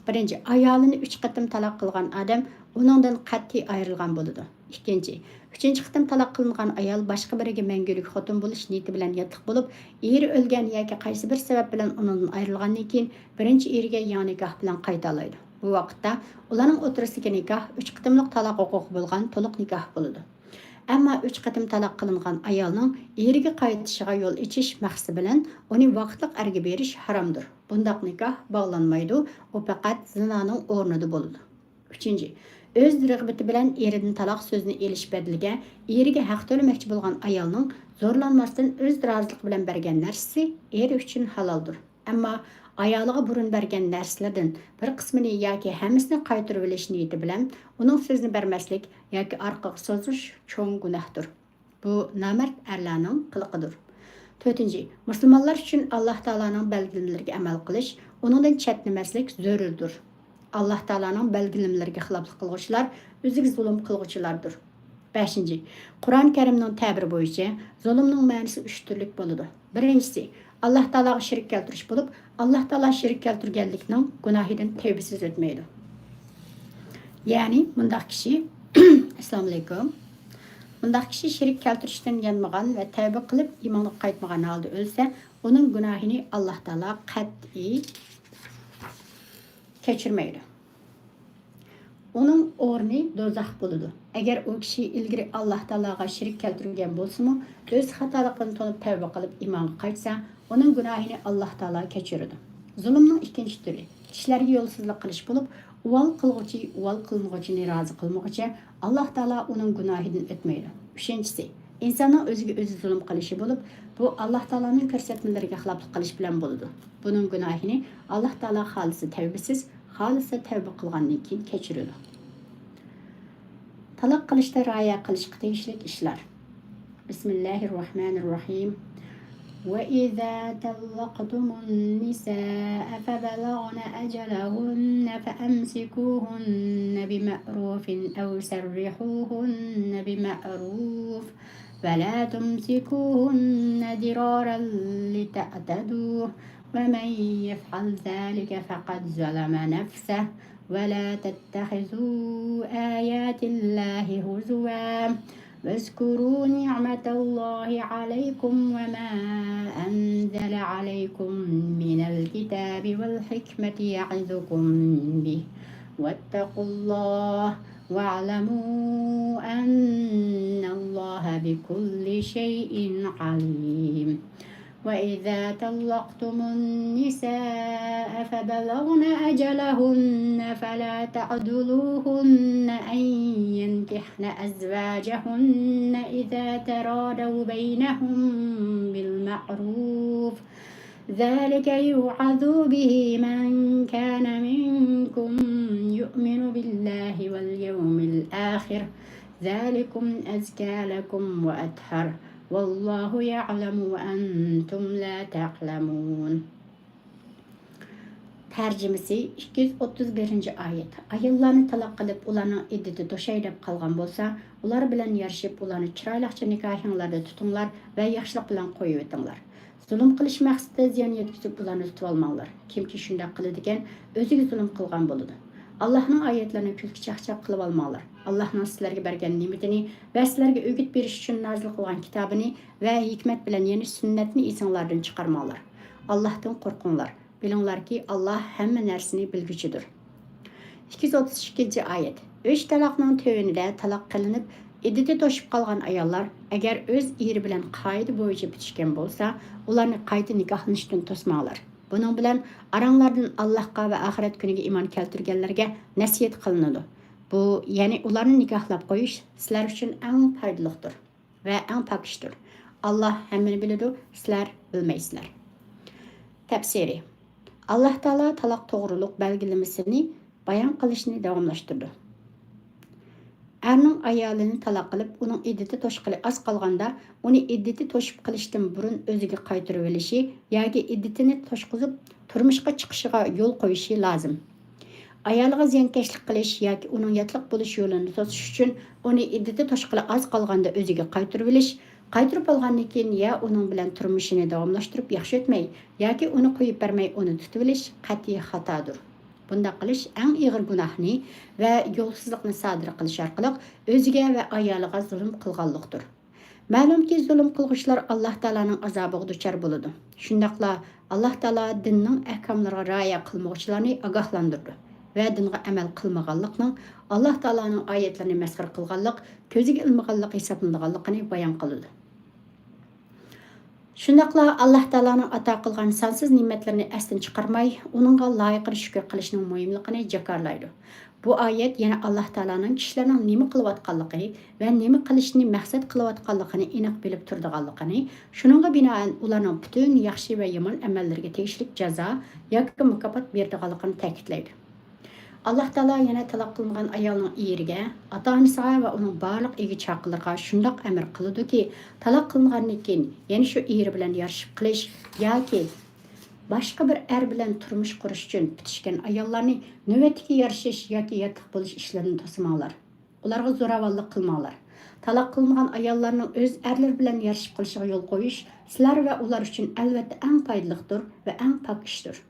بىرىنچى، ئايالىنى ئۈچ قېتىم تالاق قىلغان ئادەم ئۇنىڭدىن قەتئىي ئايرىلغان بولىدۇ. ئىككىنچى، ئۈچىنچى قېتىم تالاق قىلىنغان ئايال باشقا بىرىگە مەڭگۈلۈك خوتۇن بولۇش نىيىتى بىلەن ياتلىق بولۇپ، ئېرى ئۆلگەن ياكى قايسى بىر سەۋەب بىلەن ئۇنىڭدىن ئايرىلغاندىن كېيىن، بىرىنچى ئېرىگە يېڭى نىكاھ بىلەن قايتالايدۇ. بۇ ۋاقىتتا ئۇلارنىڭ ئوتتۇرىسىدىكى نىكاھ ئۈچ قېتىملىق تالاق ھوقۇقى بولغان تولۇق نىكاھ بولىدۇ. ئەمما ئۈچ قېتىم تالاق قىلىنغان ئايالنىڭ ئېرىگە قايتىشىغا يول ئېچىش مەقسىتى بىلەن ئۇنى ۋاقىتلىق ئەرگە بېرىش ھارامدۇر. بۇنداق نىكاھ باغلانمايدۇ، ئۇ پەقەت زىنانىڭ ئورنىدا بولىدۇ. ئۈچىنچى، ئۆز رىغبىتى بىلەن ئېرىدىن تالاق سۆزىنى ئېلىش بەدىلىگە ئېرىگە ھەق تۆلىمەكچى بولغان ئايالنىڭ زورلانماستىن ئۆز رازىلىقى بىلەن بەرگەن نەرسىسى ئېرى ئۈچۈن ھالالدۇر. ئەمما ئايالىغا بۇرۇن بەرگەن نەرسىلىرىدىن بىر قىسمىنى ياكى ھەممىسىنى قايتۇرۇۋېلىش نىيىتى بىلەن ئۇنىڭ سۆزىنى بەرمەسلىك ياكى ئارقىغا سوزۇش چوڭ گۇناھتۇر. بۇ نامەرد ئەرلەرنىڭ قىلىقىدۇر. تۆتىنچى، مۇسۇلمانلار ئۈچۈن ئاللاھ تائالانىڭ بەلگىلىمىلىرىگە ئەمەل قىلىش، ئۇنىڭدىن چەتنىمەسلىك زۆرۈردۇر. ئاللاھ تائالانىڭ بەلگىلىمىلىرىگە خىلاپلىق قىلغۇچىلار ئۆزىگە زۇلۇم قىلغۇچىلاردۇر. بەشىنچى، قۇرئان كەرىمنىڭ تەبىرى بويىچە زۇلۇمنىڭ مەنىسى ئۈچ تۈرلۈك بولىدۇ. بىرىنچىسى، ئاللاھ تائالاغا شېرىك كەلتۈرۈش بولۇپ، ئاللاھ تائالا شېرىك كەلتۈرگەنلىكنىڭ گۇناھىدىن تەۋبىسىز ئۆتمەيدۇ. يەنى مۇنداق كىشى، ئەسسالامۇئەلەيكۇم. مۇنداق كىشى شېرىك كەلتۈرۈشتىن يانمىغان ۋە تەۋبە قىلىپ ئىمانغا قايتمىغان ھالدا ئۆلسە، ئۇنىڭ گۇناھىنى ئاللاھ تائالا قەتئىي كەچۈرمەيدۇ. ئۇنىڭ ئورنى دوزاخ بولىدۇ. ئەگەر ئۇ كىشى ئىلگىرى ئاللاھ تائالاغا شېرىك كەلتۈرگەن بولسىمۇ، ئۆز خاتالىقىنى تونۇپ تەۋبە قىلىپ ئىمانغا قايتسا، ئۇنىڭ گۇناھىنى ئاللاھ تائالا كەچۈرىدۇ. زۇلۇمنىڭ ئىككىنچى تۈرى، كىشىلەرگە يولسىزلىق قىلىش بولۇپ، ئۇۋال قىلغۇچى ئۇۋال قىلىنغۇچىنى رازى قىلمىغۇچە، ئاللاھ تائالا ئۇنىڭ گۇناھىدىن ئۆتمەيدۇ. ئۈچىنچىسى، ئىنساننىڭ ئۆزىگە ئۆزى زۇلۇم قىلىشى بولۇپ، بۇ ئاللاھ تائالانىڭ كۆرسەتمىلىرىگە خىلاپلىق قىلىش بىلەن بولىدۇ. بۇنىڭ گۇناھىنى ئاللاھ تائالا خالىسا تەۋبىسىز، خالىسا تەۋبە قىلغاندىن كېيىن كەچۈرىدۇ. تالاق قىلىشتا رىئايە قىلىشقا تېگىشلىك ئىشلار. بسم الله الرحمن الرحيم. وإذا طلقتم النساء فبلغن أجلهن فأمسكوهن بمعروف أو سرحوهن بمعروف ولا تمسكوهن ضرارا لتعتدوا ومن يفعل ذلك فقد ظلم نفسه ولا تتخذوا آيات الله هزوا واذكروا نعمة الله عليكم وما أنزل عليكم من الكتاب والحكمة يعظكم به واتقوا الله واعلموا أن الله بكل شيء عليم. وإذا طلقتم النساء فبلغن أجلهن فلا تعضلوهن أن ينكحن أزواجهن إذا تراضوا بينهم بالمعروف ذلك يوعظ به من كان منكم يؤمن بالله واليوم الآخر ذلكم أزكى لكم وأطهر والله يعلم وأنتم لا تعلمون. تەرجىمىسى، ئىككى يۈز ئوتتۇز بىرىنچى ئايەت. ئاياللارنى تالاق قىلىپ، ئۇلارنىڭ ئىددىتى توشاي دەپ قالغان بولسا، ئۇلار بىلەن يارىشىپ، ئۇلارنى چىرايلىقچە نىكاھىڭلاردا تۇتۇڭلار ۋە ياخشىلىق بىلەن قويۇۋېتىڭلار. زۇلۇم قىلىش مەقسىتىدە زىيان يەتكۈزۈپ، ئۇلارنى تۇتۇۋالماڭلار. كىمكى شۇنداق قىلىدىكەن، ئۆزىگە زۇلۇم قىلغان بولىدۇ. ئاللاھنىڭ ئايەتلىرىنى كۈلكە-چاقچاق قىلىۋالماڭلار. ئاللاھنىڭ سىلەرگە بەرگەن نېمىتىنى ۋە سىلەرگە ئۆگۈت بېرىش ئۈچۈن نازىل قىلغان كىتابىنى ۋە ھېكمەت بىلەن، يەنى سۈننەتنى ئېسىڭلاردىن چىقارماڭلار. ئاللاھتىن قورقۇڭلار. بىلىڭلاركى، ئاللاھ ھەممە نەرسىنى بىلگۈچىدۇر. ئىككى يۈز ئوتتۇز ئىككىنچى ئايەت. ئۈچ تالاقنىڭ تۆۋىنىدە تالاق قىلىنىپ، ئىددىتى توشۇپ قالغان ئاياللار، ئەگەر ئۆز ئېرى بىلەن قائىدە بويىچە پۈتۈشكەن بولسا، ئۇلارنى قايتا نىكاھلىنىشتىن توسماڭلار. بۇنىڭ بىلەن ئاراڭلاردىن ئاللاھقا ۋە ئاخىرەت كۈنىگە ئىمان كەلتۈرگەنلەرگە نەسىھەت قىلىنىدۇ. بۇ، يەنى ئۇلارنى نىكاھلاپ قويۇش سىلەر ئۈچۈن ئەڭ پايدىلىقتۇر ۋە ئەڭ پاك ئىشتۇر. ئاللاھ ھەممىنى بىلىدۇ، سىلەر بىلمەيسىلەر. تەپسىرى. ئاللاھ تائالا تالاق توغرۇلۇق بەلگىلىمىسىنى بايان قىلىشنى داۋاملاشتۇرىدۇ. ئەرنىڭ ئايالىنى تالاق قىلىپ، ئۇنىڭ ئىددىتى توشقىلى ئاز قالغاندا، ئۇنى ئىددىتى توشۇپ قېلىشتىن بۇرۇن ئۆزىگە قايتۇرۇۋېلىشى ياكى ئىددىتىنى توشقۇزۇپ، تۇرمۇشقا چىقىشىغا يول قويۇشى لازىم. ئايالىغا زىيانكەشلىك قىلىش ياكى ئۇنىڭ ياتلىق بولۇش يولىنى توسۇش ئۈچۈن ئۇنى ئىددىتى توشقىلى ئاز قالغاندا ئۆزىگە قايتۇرۇۋېلىش، قايتۇرۇپ ئالغاندىن كېيىن يا ئۇنىڭ بىلەن تۇرمۇشىنى داۋاملاشتۇرۇپ ياخشى ئۆتمەي، ياكى ئۇنى قويۇپ بەرمەي ئۇنى تۇتۇۋېلىش قەتئىي خاتادۇر. بۇنداق قىلىش ئەڭ ئېغىر گۇناھنى ۋە يولسىزلىقنى سادىر قىلىش ئارقىلىق ئۆزىگە ۋە ئايالىغا زۇلۇم قىلغانلىقتۇر. مەلۇمكى، زۇلۇم قىلغۇچىلار ئاللاھ تائالانىڭ ئازابىغا دۇچار بولىدۇ. شۇنداقلا ئاللاھ تائالا دىننىڭ ئەھكاملىرىغا رىئايە قىلمىغۇچىلارنى ئاگاھلاندۇرىدۇ ۋە دىنغا ئەمەل قىلمىغانلىقنىڭ، ئاللاھ تائالانىڭ ئايەتلىرىنى مەسخىرە قىلغانلىق، كۆزىگە ئىلمىغانلىق ھېسابلىنىدىغانلىقىنى بايان قىلىدۇ. شۇنداقلا ئاللاھ تائالانىڭ ئاتا قىلغان سانسىز نېمەتلىرىنى ئەستىن چىقارماي، ئۇنىڭغا لايىقىدا شۈكۈر قىلىشنىڭ مۇھىملىقىنى جاكارلايدۇ. بۇ ئايەت يەنە ئاللاھ تائالانىڭ كىشىلەرنىڭ نېمە قىلىۋاتقانلىقى ۋە نېمە قىلىشنى مەقسەت قىلىۋاتقانلىقىنى ئېنىق بىلىپ تۇرىدىغانلىقىنى، شۇنىڭغا بىنائەن ئۇلارنىڭ پۈتۈن ياخشى ۋە يامان ئەمەللىرىگە تېگىشلىك جازا ياكى مۇكاپات بېرىدىغانلىقىنى تەكىتلەيدۇ. ئاللاھ تائالا يەنە تالاق قىلىنغان ئايالنىڭ ئېرىگە، ئاتا-ئانىسىغا ۋە ئۇنىڭ بارلىق ئىگە-چاقىلىرىغا شۇنداق ئەمر قىلىدۇكى، تالاق قىلىنغاندىن كېيىن يەنە شۇ ئېرى بىلەن يارىشىپ قېلىش ياكى باشقا بىر ئەر بىلەن تۇرمۇش قۇرۇش ئۈچۈن پۈتۈشكەن ئاياللارنى نۆۋەتتىكى يارىشىش ياكى ياتلىق بولۇش ئىشلىرىنى توسىماڭلار. ئۇلارغا زوراۋانلىق قىلماڭلار. تالاق قىلىنغان ئاياللارنىڭ ئۆز ئەرلىرى بىلەن يارىشىپ قېلىشىغا يول قويۇش سىلەر ۋە ئۇلار ئۈچۈن ئەلۋەتتە ئەڭ پايدىلىقتۇر ۋە ئەڭ پاك ئىشتۇر.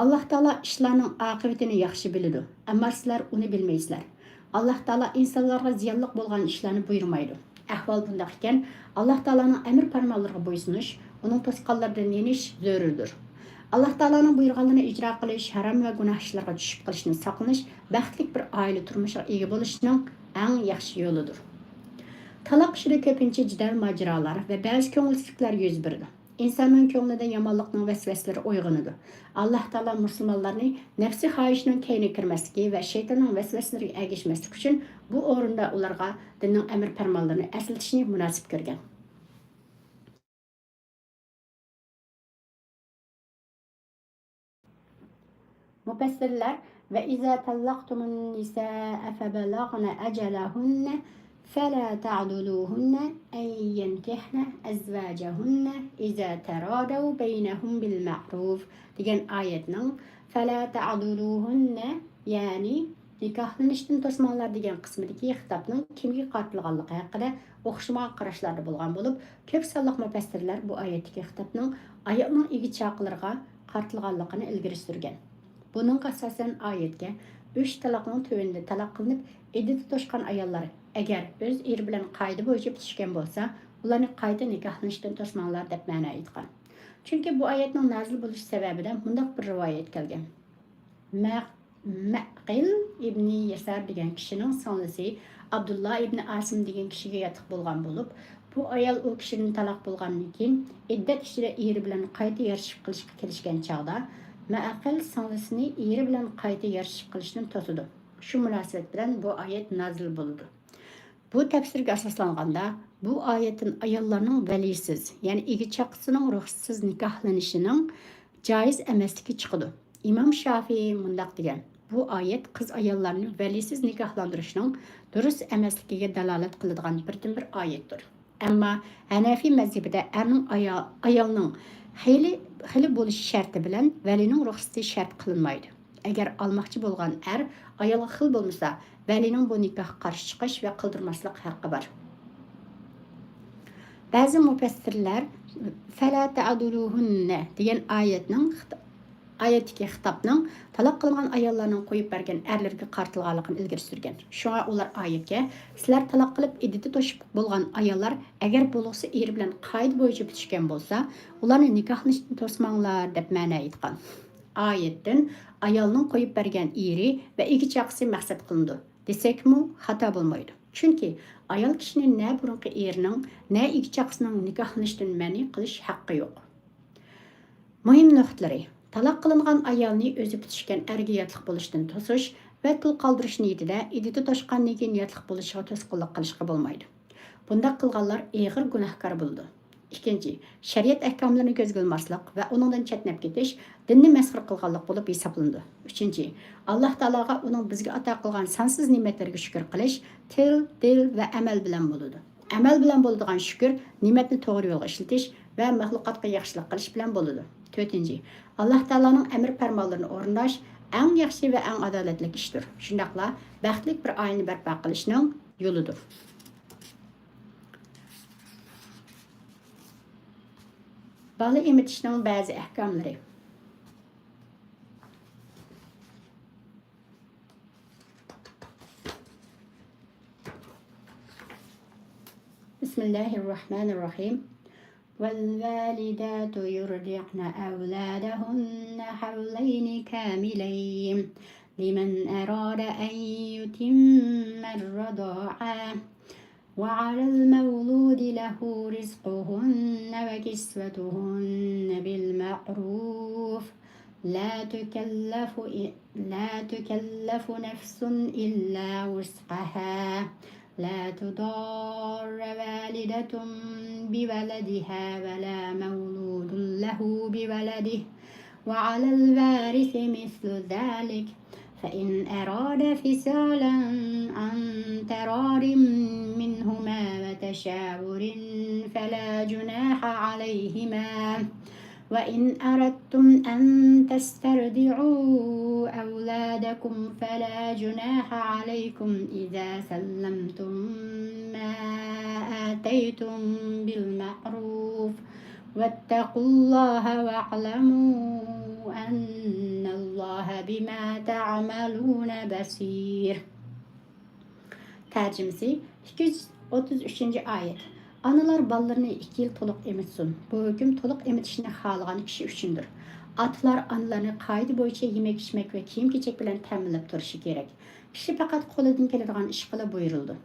ئاللاھ تائالا ئىشلارنىڭ ئاقىۋىتىنى ياخشى بىلىدۇ، ئەمما سىلەر ئۇنى بىلمەيسىلەر. ئاللاھ تائالا ئىنسانلارغا زىيانلىق بولغان ئىشلارنى بۇيرۇمايدۇ. ئەھۋال بۇنداق ئىكەن، ئاللاھ تائالانىڭ ئەمر پەرمانلىرىغا بويسۇنۇش، ئۇنىڭ توسقانلىرىدىن يېنىش زۆرۈردۇر. ئاللاھ تائالانىڭ بۇيرۇغانلىرىنى ئىجرا قىلىش، ھارام ۋە گۇناھ ئىشلارغا چۈشۈپ قېلىشتىن ساقلىنىش، بەختلىك بىر ئائىلە تۇرمۇشىغا ئىگە بولۇشنىڭ ئەڭ ياخشى يولىدۇر. تالاق ئىشىدا كۆپىنچە جېدەل ماجىرالار ۋە بەزى كۆڭۈلسىزلىكلەر يۈز بېرىدۇ. ئىنساننىڭ كۆڭلىدە يامانلىقنىڭ ۋەسۋەسىلىرى ئويغىنىدۇ. ئاللاھ تائالا مۇسۇلمانلارنى نەپسى خاھىشنىڭ كەينىگە كىرمەسلىكى ۋە شەيتاننىڭ ۋەسۋەسىلىرىگە ئەگەشمەسلىك ئۈچۈن، بۇ ئورۇندا ئۇلارغا دىننىڭ ئەمر پەرمانلىرىنى ئەسلىتىشنى مۇناسىپ كۆرگەن. مۇپەسسىرلەر: وإذا طلقتم النساء فبلغن أجلهن فلا تعضلوهن أن ينكحن أزواجهن إذا تراضوا بينهم بالمعروف دېگەن ئايەتنىڭ فلا تعضلوهن، يەنى نىكاھلىنىشتىن توسماڭلار دېگەن قىسمىدىكى خىتابنىڭ كىمگە قارىتىلغانلىقى ھەققىدە ئوخشىمىغان قاراشلاردا بولغان بولۇپ، كۆپ سانلىق مۇپەسسىرلەر بۇ ئايەتتىكى خىتابنىڭ ئايالنىڭ ئىگە-چاقىلىرىغا قارىتىلغانلىقىنى ئىلگىرى سۈرگەن. بۇنىڭغا ئاساسەن ئايەتكە ئۈچ تالاقنىڭ تۆۋىنىدە تالاق قىلىنىپ، ئىددىتى توشقان ئاياللار ئەگەر ئۆز ئېرى بىلەن قائىدە بويىچە پۈتۈشكەن بولسا، ئۇلارنى قايتا نىكاھلىنىشتىن توسماڭلار دەپ مەنە ئېيتقان. چۈنكى بۇ ئايەتنىڭ نازىل بولۇش سەۋەبىدە مۇنداق بىر رىۋايەت كەلگەن. مەق-، مەقىل ئىبنى يەسار دېگەن كىشىنىڭ سىڭلىسى ئابدۇللا ئىبنى ئاسىم دېگەن كىشىگە ياتلىق بولغان بولۇپ، بۇ ئايال ئۇ كىشىدىن تالاق بولغاندىن كېيىن، ئىددەت ئىچىدە ئېرى بىلەن قايتا يارىشىپ قېلىشقا كېلىشكەن چاغدا، مەقىل سىڭلىسىنى ئېرى بىلەن قايتا يارىشىپ قېلىشتىن توسىدۇ. شۇ مۇناسىۋەت بىلەن بۇ ئايەت نازىل بولىدۇ. بۇ تەپسىرگە ئاساسلانغاندا، بۇ ئايەتتىن ئاياللارنىڭ ۋەلىسىز، يەنى ئىگە-چاقىسىنىڭ رۇخسىتىسىز نىكاھلىنىشىنىڭ جائىز ئەمەسلىكى چىقىدۇ. ئىمام شافىئى مۇنداق دېگەن: بۇ ئايەت قىز ئاياللارنى ۋەلىسىز نىكاھلاندۇرۇشنىڭ دۇرۇس ئەمەسلىكىگە دالالەت قىلىدىغان بىردىنبىر ئايەتتۇر. ئەمما ھەنەفىي مەزھىپىدە ئەرنىڭ ئايا-، ئايالنىڭ خېلى، خېلى بولۇشى شەرتى بىلەن ۋەلىنىڭ رۇخسىتى شەرت قىلىنمايدۇ. ئەگەر ئالماقچى بولغان ئەر ئايالغا خىل بولمىسا، ۋەلىنىڭ بۇ نىكاھقا قارشى چىقىش ۋە قىلدۇرماسلىق ھەققى بار. بەزى مۇپەسسىرلەر فەلا تەئدۇلۇھۇننە دېگەن ئايەتنىڭ خىت-، ئايەتتىكى خىتابنىڭ تالاق قىلىنغان ئاياللارنىڭ قويۇپ بەرگەن ئەرلىرىگە قارىتىلغانلىقىنى ئىلگىرى سۈرگەن. شۇڭا ئۇلار ئايەتكە، سىلەر تالاق قىلىپ ئىددىتى توشۇپ بولغان ئاياللار ئەگەر بولغۇسى ئېرى بىلەن قائىدە بويىچە پۈتۈشكەن بولسا، ئۇلارنى نىكاھلىنىشتىن توسماڭلار دەپ مەنە ئېيتقان. ئايەتتىن ئايالنىڭ قويۇپ بەرگەن ئېرى ۋە ئىگە-چاقىسى مەقسەت قىلىنىدۇ دېسەكمۇ خاتا بولمايدۇ. چۈنكى ئايال كىشىنى نە بۇرۇنقى ئېرىنىڭ، نە ئىگە-چاقىسىنىڭ نىكاھلىنىشتىن مەنئى قىلىش ھەققى يوق. مۇھىم نۇقتىلىرى: تالاق قىلىنغان ئايالنى ئۆزى پۈتۈشكەن ئەرگە ياتلىق بولۇشتىن توسۇش ۋە تۇل قالدۇرۇش نىيىتىدە ئىددىتى توشقاندىن كېيىن ياتلىق بولۇشىغا توسقۇنلۇق قىلىشقا بولمايدۇ. بۇنداق قىلغانلار ئېغىر گۇناھكار بولىدۇ. ئىككىنچى، شەرىئەت ئەھكاملىرىنى كۆزگە ئىلماسلىق ۋە ئۇنىڭدىن چەتنەپ كېتىش دىننى مەسخىرە قىلغانلىق بولۇپ ھېسابلىنىدۇ. ئۈچىنچى، ئاللاھ تائالاغا ئۇنىڭ بىزگە ئاتا قىلغان سانسىز نېمەتلىرىگە شۈكۈر قىلىش تىل، دىل ۋە ئەمەل بىلەن بولىدۇ. ئەمەل بىلەن بولىدىغان شۈكۈر نېمەتنى توغرا يولغا ئىشلىتىش ۋە مەخلۇقاتقا ياخشىلىق قىلىش بىلەن بولىدۇ. تۆتىنچى، ئاللاھ تائالانىڭ ئەمر پەرمانلىرىنى ئورۇنداش ئەڭ ياخشى ۋە ئەڭ ئادالەتلىك ئىشتۇر. شۇنداقلا بەختلىك بىر ئائىلىنى بەرپا قىلىشنىڭ يولىدۇر. بالا ئېمىتىشنىڭ بەزى ئەھكاملىرى. بسم الله الرحمن الرحيم. والوالدات يرضعن أولادهن حولين كاملين لمن أراد أن يتم الرضاعة وعلى المولود له رزقهن وكسوتهن بالمعروف لا تكلف، لا تكلف نفس إلا وسعها، لا تضار والدة بولدها ولا مولود له بولده، وعلى الوارث مثل ذلك، فإن أرادا فصالا عن تراض منهما وتشاور فلا جناح عليهما، وإن أردتم أن تسترضعوا أولادكم فلا جناح عليكم إذا سلمتم ما آتيتم بالمعروف، واتقوا الله واعلموا أن الله بما تعملون بصير. تەرجىمىسى، ئىككى يۈز ئوتتۇز ئۈچىنچى ئايەت. ئانىلار بالىلىرىنى ئىككى يىل تولۇق ئېمىتسۇن. بۇ ھۆكۈم تولۇق ئېمىتىشنى خالىغان كىشى ئۈچۈندۇر. ئاتىلار ئانىلارنى قائىدە بويىچە يېمەك-ئىچمەك ۋە كىيىم-كېچەك بىلەن تەمىنلەپ تۇرۇشى كېرەك. كىشى پەقەت قولىدىن كېلىدىغان ئىش قىلىپ بۇيرۇلىدۇ.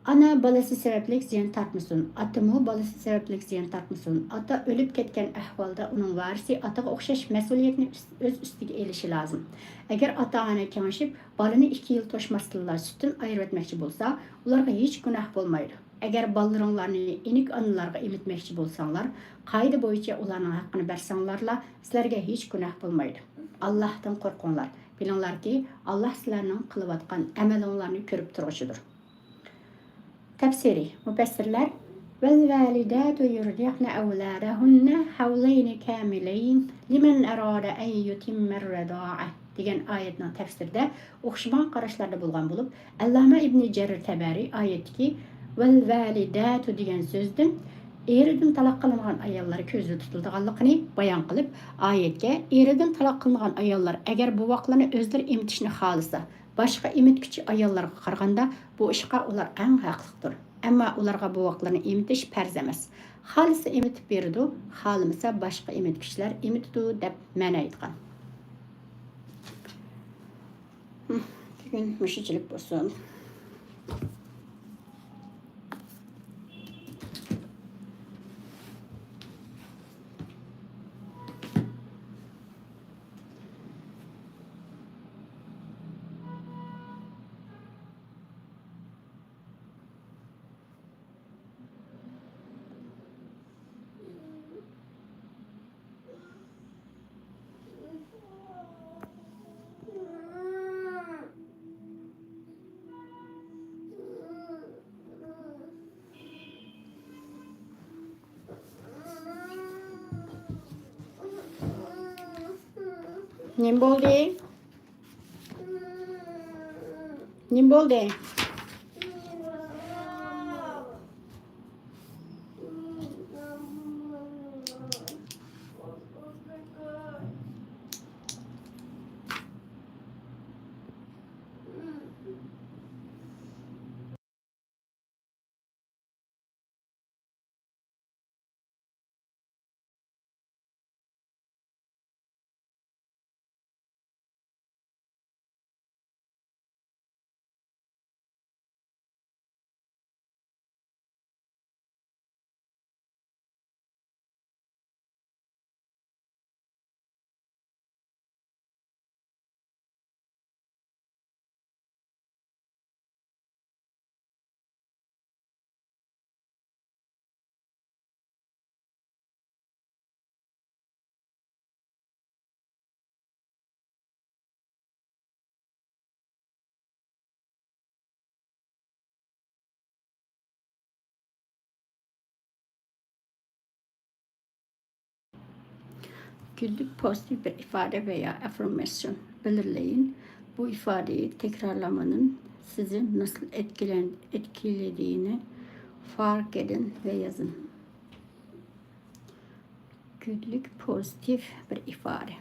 ئانا بالىسى سەۋەبلىك زىيان تارتمىسۇن، ئاتىمۇ بالىسى سەۋەبلىك زىيان تارتمىسۇن. ئاتا ئۆلۈپ كەتكەن ئەھۋالدا ئۇنىڭ ۋارىسى ئاتىغا ئوخشاش مەسئۇلىيەتنى ئۈس-، ئۆز ئۈستىگە ئېلىشى لازىم. ئەگەر ئاتا-ئانا كېڭىشىپ، بالىنى ئىككى يىل توشماستىنلا سۈتتىن ئايرىۋەتمەكچى بولسا، ئۇلارغا ھېچ گۇناھ بولمايدۇ. ئەگەر بالىلىرىڭلارنى ئىنىك ئانىلارغا ئېمىتمەكچى بولساڭلار، قائىدە بويىچە ئۇلارنىڭ ھەققىنى بەرسەڭلارلا، سىلەرگە ھېچ گۇناھ بولمايدۇ. ئاللاھتىن قورقۇڭلار. بىلىڭلاركى، ئاللاھ سىلەرنىڭ قىلىۋاتقان ئەمەلىڭلارنى كۆرۈپ تۇرغۇچىدۇر. تەپسىرى، مۇپەسسىرلەر، والوالدات يرضعن أولادهن حولين كاملين لمن أراد أن يتم الرضاعة دېگەن ئايەتنىڭ تەپسىرىدە ئوخشىمىغان قاراشلاردا بولغان بولۇپ، ئەللامە ئىبنى جەرىر تەبەرى ئايەتتىكى والوالدات دېگەن سۆزدىن ئېرىدىن تالاق قىلىنغان ئاياللار كۆزدە تۇتۇلىدىغانلىقىنى بايان قىلىپ، ئايەتكە ئېرىدىن تالاق قىلىنغان ئاياللار ئەگەر بوۋاقلىرىنى ئۆزلىرى ئېمىتىشنى خالىسا، باشقا ئېمىتكۈچى ئاياللارغا قارىغاندا بۇ ئىشقا ئۇلار ئەڭ ھەقلىقتۇر. ئەمما ئۇلارغا بوۋاقلىرىنى ئېمىتىش پەرز ئەمەس. خالىسا ئېمىتىپ بېرىدۇ، خالىمىسا باشقا ئېمىتكۈچىلەر ئېمىتىدۇ، دەپ مەنە ئېيتقان. بۈگۈن مۇشۇنچىلىك بولسۇن. نېمە بولدى؟ نېمە بولدى؟ Günlük pozitif bir ifade veya afirmasyon belirleyin. Bu ifadeyi tekrarlamanın sizi nasıl etkilen-, etkilediğini fark edin ve yazın. Günlük pozitif bir ifade.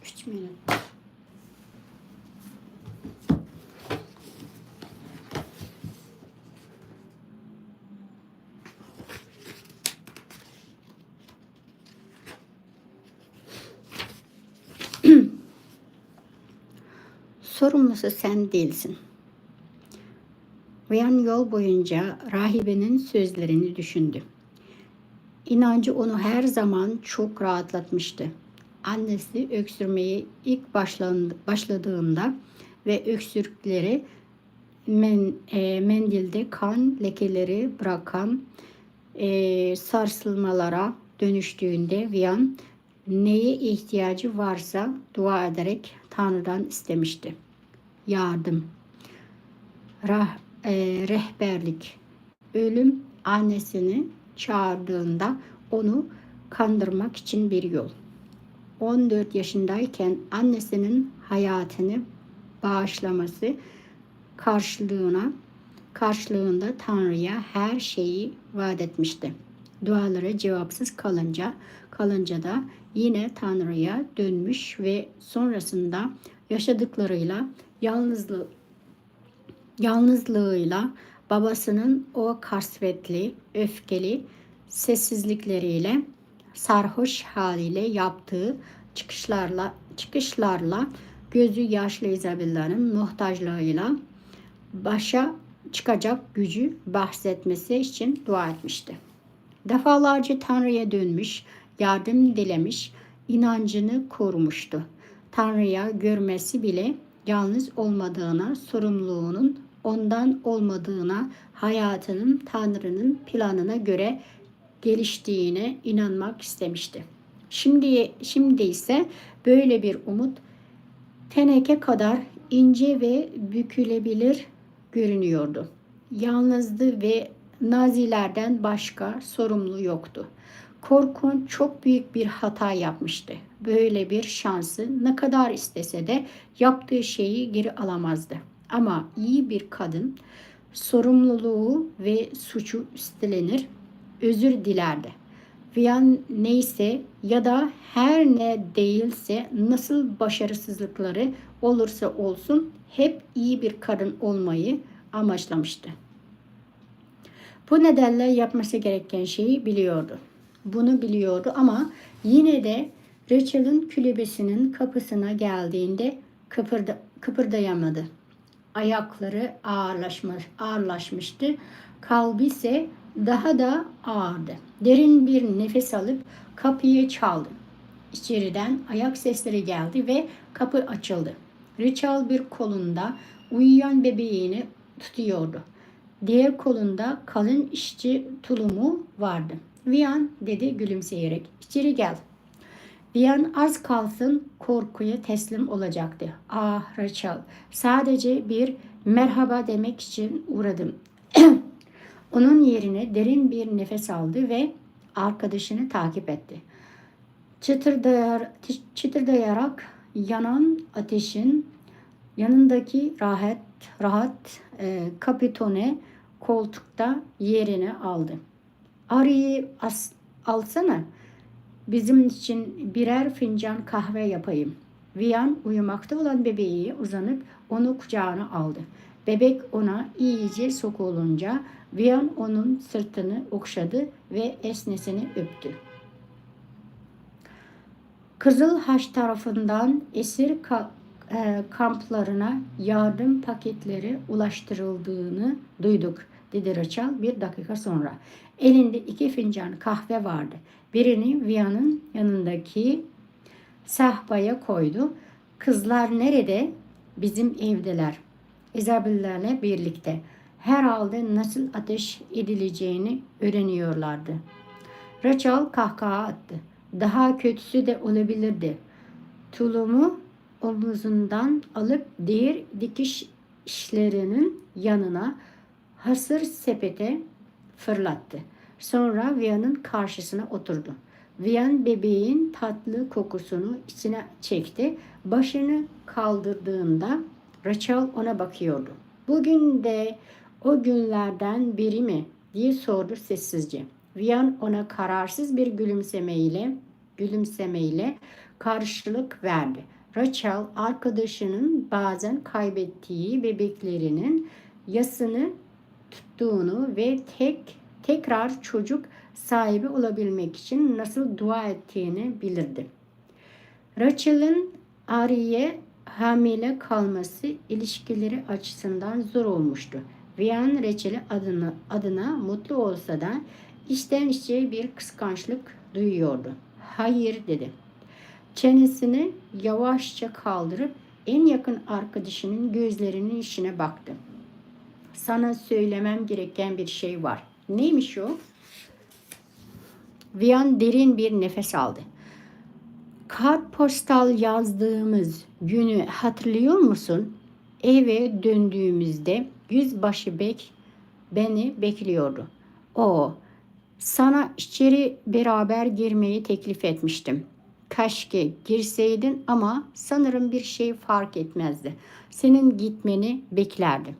ئۈچ مىنۇت. سورۇملۇسى سەن دېيىلسۇن. Vian yol boyunca rahibinin sözlerini düşündü. İnancı onu her zaman çok rahatlatmıştı. Annesi öksürmeye ilk başlan- başladığında ve öksürükleri men- e, mendilde kan lekeleri bırakan e, sarsılmalara dönüştüğünde Vian neye ihtiyacı varsa dua ederek Tanrı'dan istemişti. Yardım, rah- e, rehberlik. Ölüm annesini çağırdığında onu kandırmak için bir yol. On dört yaşındayken annesinin hayatını bağışlaması karşılığına karşılığında Tanrı'ya her şeyi vaat etmişti. Duaları cevapsız kalınca kalınca da yine Tanrı'ya dönmüş ve sonrasında yaşadıklarıyla yalnızlığı yalnızlığıyla babasının o kasvetli, öfkeli sessizlikleriyle, sarhoş haliyle yaptığı çıkışlarla, çıkışlarla, gözü yaşlı Isabella'nın muhtaclığıyla başa çıkacak gücü bahsetmesi için dua etmişti. Defalarca Tanrı'ya dönmüş, yardım dilemiş, inancını korumuştu. Tanrı'ya görmesi bile yalnız olmadığına, sorumluluğunun ondan olmadığına, hayatının Tanrı'nın planına göre geliştiğine inanmak istemişti. Şimdi, şimdi ise böyle bir umut teneke kadar ince ve bükülebilir görünüyordu. Yalnızdı ve Nazilerden başka sorumlu yoktu. Korkunç çok büyük bir hata yapmıştı. Böyle bir şansı ne kadar istese de yaptığı şeyi geri alamazdı. Ama iyi bir kadın sorumluluğu ve suçu üstlenir, özür dilerdi. Vian neyse ya da her ne değilse nasıl başarısızlıkları olursa olsun hep iyi bir kadın olmayı amaçlamıştı. Bu nedenle yapması gereken şeyi biliyordu. Bunu biliyordu ama yine de Rachel'ın kulübesinin kapısına geldiğinde kıpırda- kıpırdayamadı. Ayakları ağırlaşma- ağırlaşmıştı. Kalbi ise daha da ağırdı. Derin bir nefes alıp kapıyı çaldı. İçeriden ayak sesleri geldi ve kapı açıldı. Rachel bir kolunda uyuyan bebeğini tutuyordu. Diğer kolunda kalın işçi tulumu vardı. Vian dedi gülümseyerek, "İçeri gel." Vian az kalsın korkuya teslim olacaktı. "Ah, Rachel, sadece bir merhaba demek için uğradım." Onun yerine derin bir nefes aldı ve arkadaşını takip etti. Çıtırdayar- çı- çıtırdayarak yanan ateşin yanındaki rahat rahat e, kapitone koltukta yerini aldı. "Arıyı as- alsana, bizim için birer fincan kahve yapayım." Vian uyumakta olan bebeği uzanıp onu kucağına aldı. Bebek ona iyice sokulunca Vian onun sırtını okşadı ve esnesini öptü. Kızıl Haç tarafından esir ka- e, kamplarına yardım paketleri ulaştırıldığını duyduk, dedi Rachel bir dakika sonra. Elinde iki fincan kahve vardı. Birini Via'nın yanındaki sehpaya koydu. "Kızlar nerede?" "Bizim evdeler. Isabella'yla birlikte. Herhalde nasıl ateş edileceğini öğreniyorlardı." Rachel kahkaha attı. "Daha kötüsü de olabilirdi." Tulumu omuzundan alıp diğer dikiş işlerinin yanına, hasır sepete fırlattı. Sonra Via'nın karşısına oturdu. Vian bebeğin tatlı kokusunu içine çekti. Başını kaldırdığında Rachel ona bakıyordu. "Bugün de o günlerden biri mi?" diye sordu sessizce. Vian ona kararsız bir gülümsemeyle gülümsemeyle karşılık verdi. Rachel, arkadaşının bazen kaybettiği bebeklerinin yasını tuttuğunu ve tek tekrar çocuk sahibi olabilmek için nasıl dua ettiğini bilirdi. Rachel'in Ari'ye hamile kalması ilişkileri açısından zor olmuştu. Vian Rachel'i adına, adına mutlu olsa da içten içe bir kıskançlık duyuyordu. "Hayır," dedi. Çenesini yavaşça kaldırıp en yakın arkadaşının gözlerinin içine baktı. "Sana söylemem gereken bir şey var." "Neymiş o?" Vian derin bir nefes aldı. "Kartpostal yazdığımız günü hatırlıyor musun? Eve döndüğümüzde yüzbaşı Bek beni bekliyordu. O, sana içeri beraber girmeyi teklif etmiştim. Keşke girseydin ama sanırım bir şey fark etmezdi. Senin gitmeni beklerdi."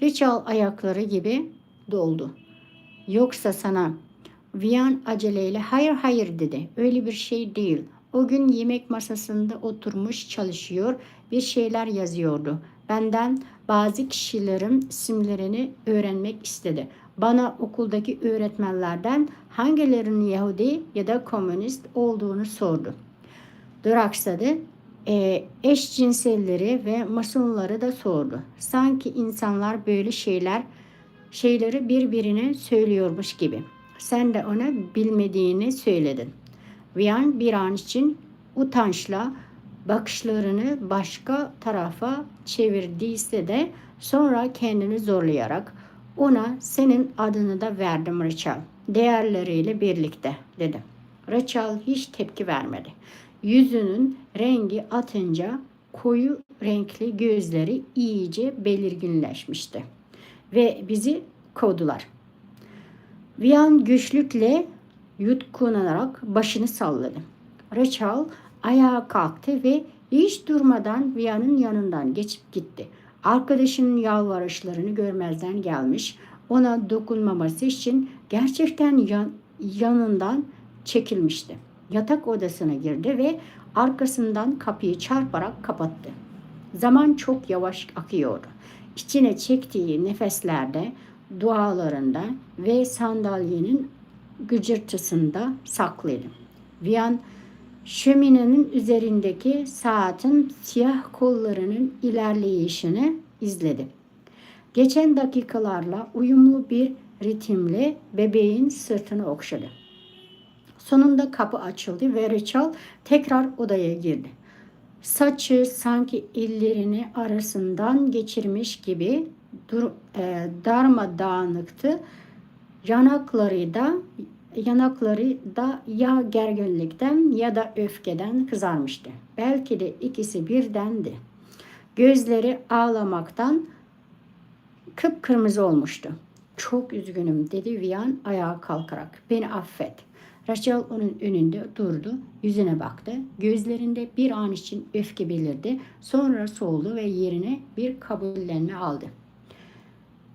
Rachel ayakları gibi doldu. "Yoksa sana," Vian aceleyle "Hayır, hayır," dedi. "Öyle bir şey değil. O gün yemek masasında oturmuş çalışıyor, bir şeyler yazıyordu. Benden bazı kişilerin isimlerini öğrenmek istedi. Bana okuldaki öğretmenlerden hangilerinin Yahudi ya da komünist olduğunu sordu." Duraksadı. "E, eşcinselleri ve masonları da sordu. Sanki insanlar böyle şeyler şeyleri birbirine söylüyormuş gibi. Sen de ona bilmediğini söyledin." Vian bir an için utançla bakışlarını başka tarafa çevirdiyse de sonra kendini zorlayarak "Ona senin adını da verdim, Rachel. Diğerleriyle birlikte," dedi. Rachel hiç tepki vermedi. Yüzünün rengi atınca koyu renkli gözleri iyice belirginleşmişti. "Ve bizi kovdular." Vian güçlükle yutkunarak başını salladı. Rachel ayağa kalktı ve hiç durmadan Vian'ın yanından geçip gitti. Arkadaşının yalvarışlarını görmezden gelmiş, ona dokunmaması için gerçekten yan- yanından çekilmişti. Yatak odasına girdi ve arkasından kapıyı çarparak kapattı. Zaman çok yavaş akıyordu. İçine çektiği nefeslerde, dualarında ve sandalyenin gıcırtısında saklıydı. Vian şöminenin üzerindeki saatin siyah kollarının ilerleyişini izledi. Geçen dakikalarla uyumlu bir ritimle bebeğin sırtını okşadı. Sonunda kapı açıldı ve Rachel tekrar odaya girdi. Saçı sanki ellerini arasından geçirmiş gibi dur- e, darmadağınıktı. Yanakları da yanakları da ya gerginlikten ya da öfkeden kızarmıştı. Belki de ikisi birdendi. Gözleri ağlamaktan kıpkırmızı olmuştu. "Çok üzgünüm," dedi Vian ayağa kalkarak. "Beni affet." Rachel onun önünde durdu, yüzüne baktı. Gözlerinde bir an için öfke belirdi. Sonra soldu ve yerine bir kabullenme aldı.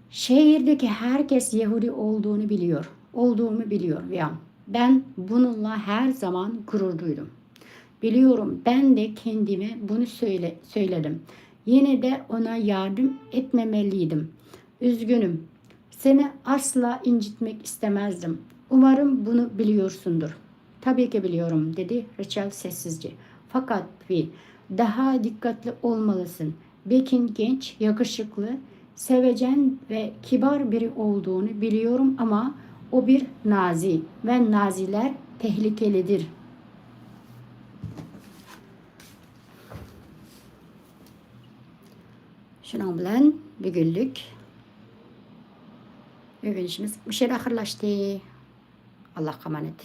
"Şehirdeki herkes Yahudi olduğunu biliyor. Olduğumu biliyor, Vian. Ben bununla her zaman gurur duydum. Biliyorum, ben de kendime bunu söyle söyledim. Yine de ona yardım etmemeliydim. Üzgünüm. Seni asla incitmek istemezdim. Umarım bunu biliyorsundur." "Tabii ki biliyorum," dedi Rachel sessizce. "Fakat bir daha dikkatli olmalısın. Beck'in genç, yakışıklı, sevecen ve kibar biri olduğunu biliyorum ama o bir Nazi ve Naziler tehlikelidir." شۇنىڭ بىلەن بۈگۈنلۈك ئۆگىنىشىمىز مۇشۇ يەردە ئاخىرلاشتى. ئاللاھقا ئامانەت.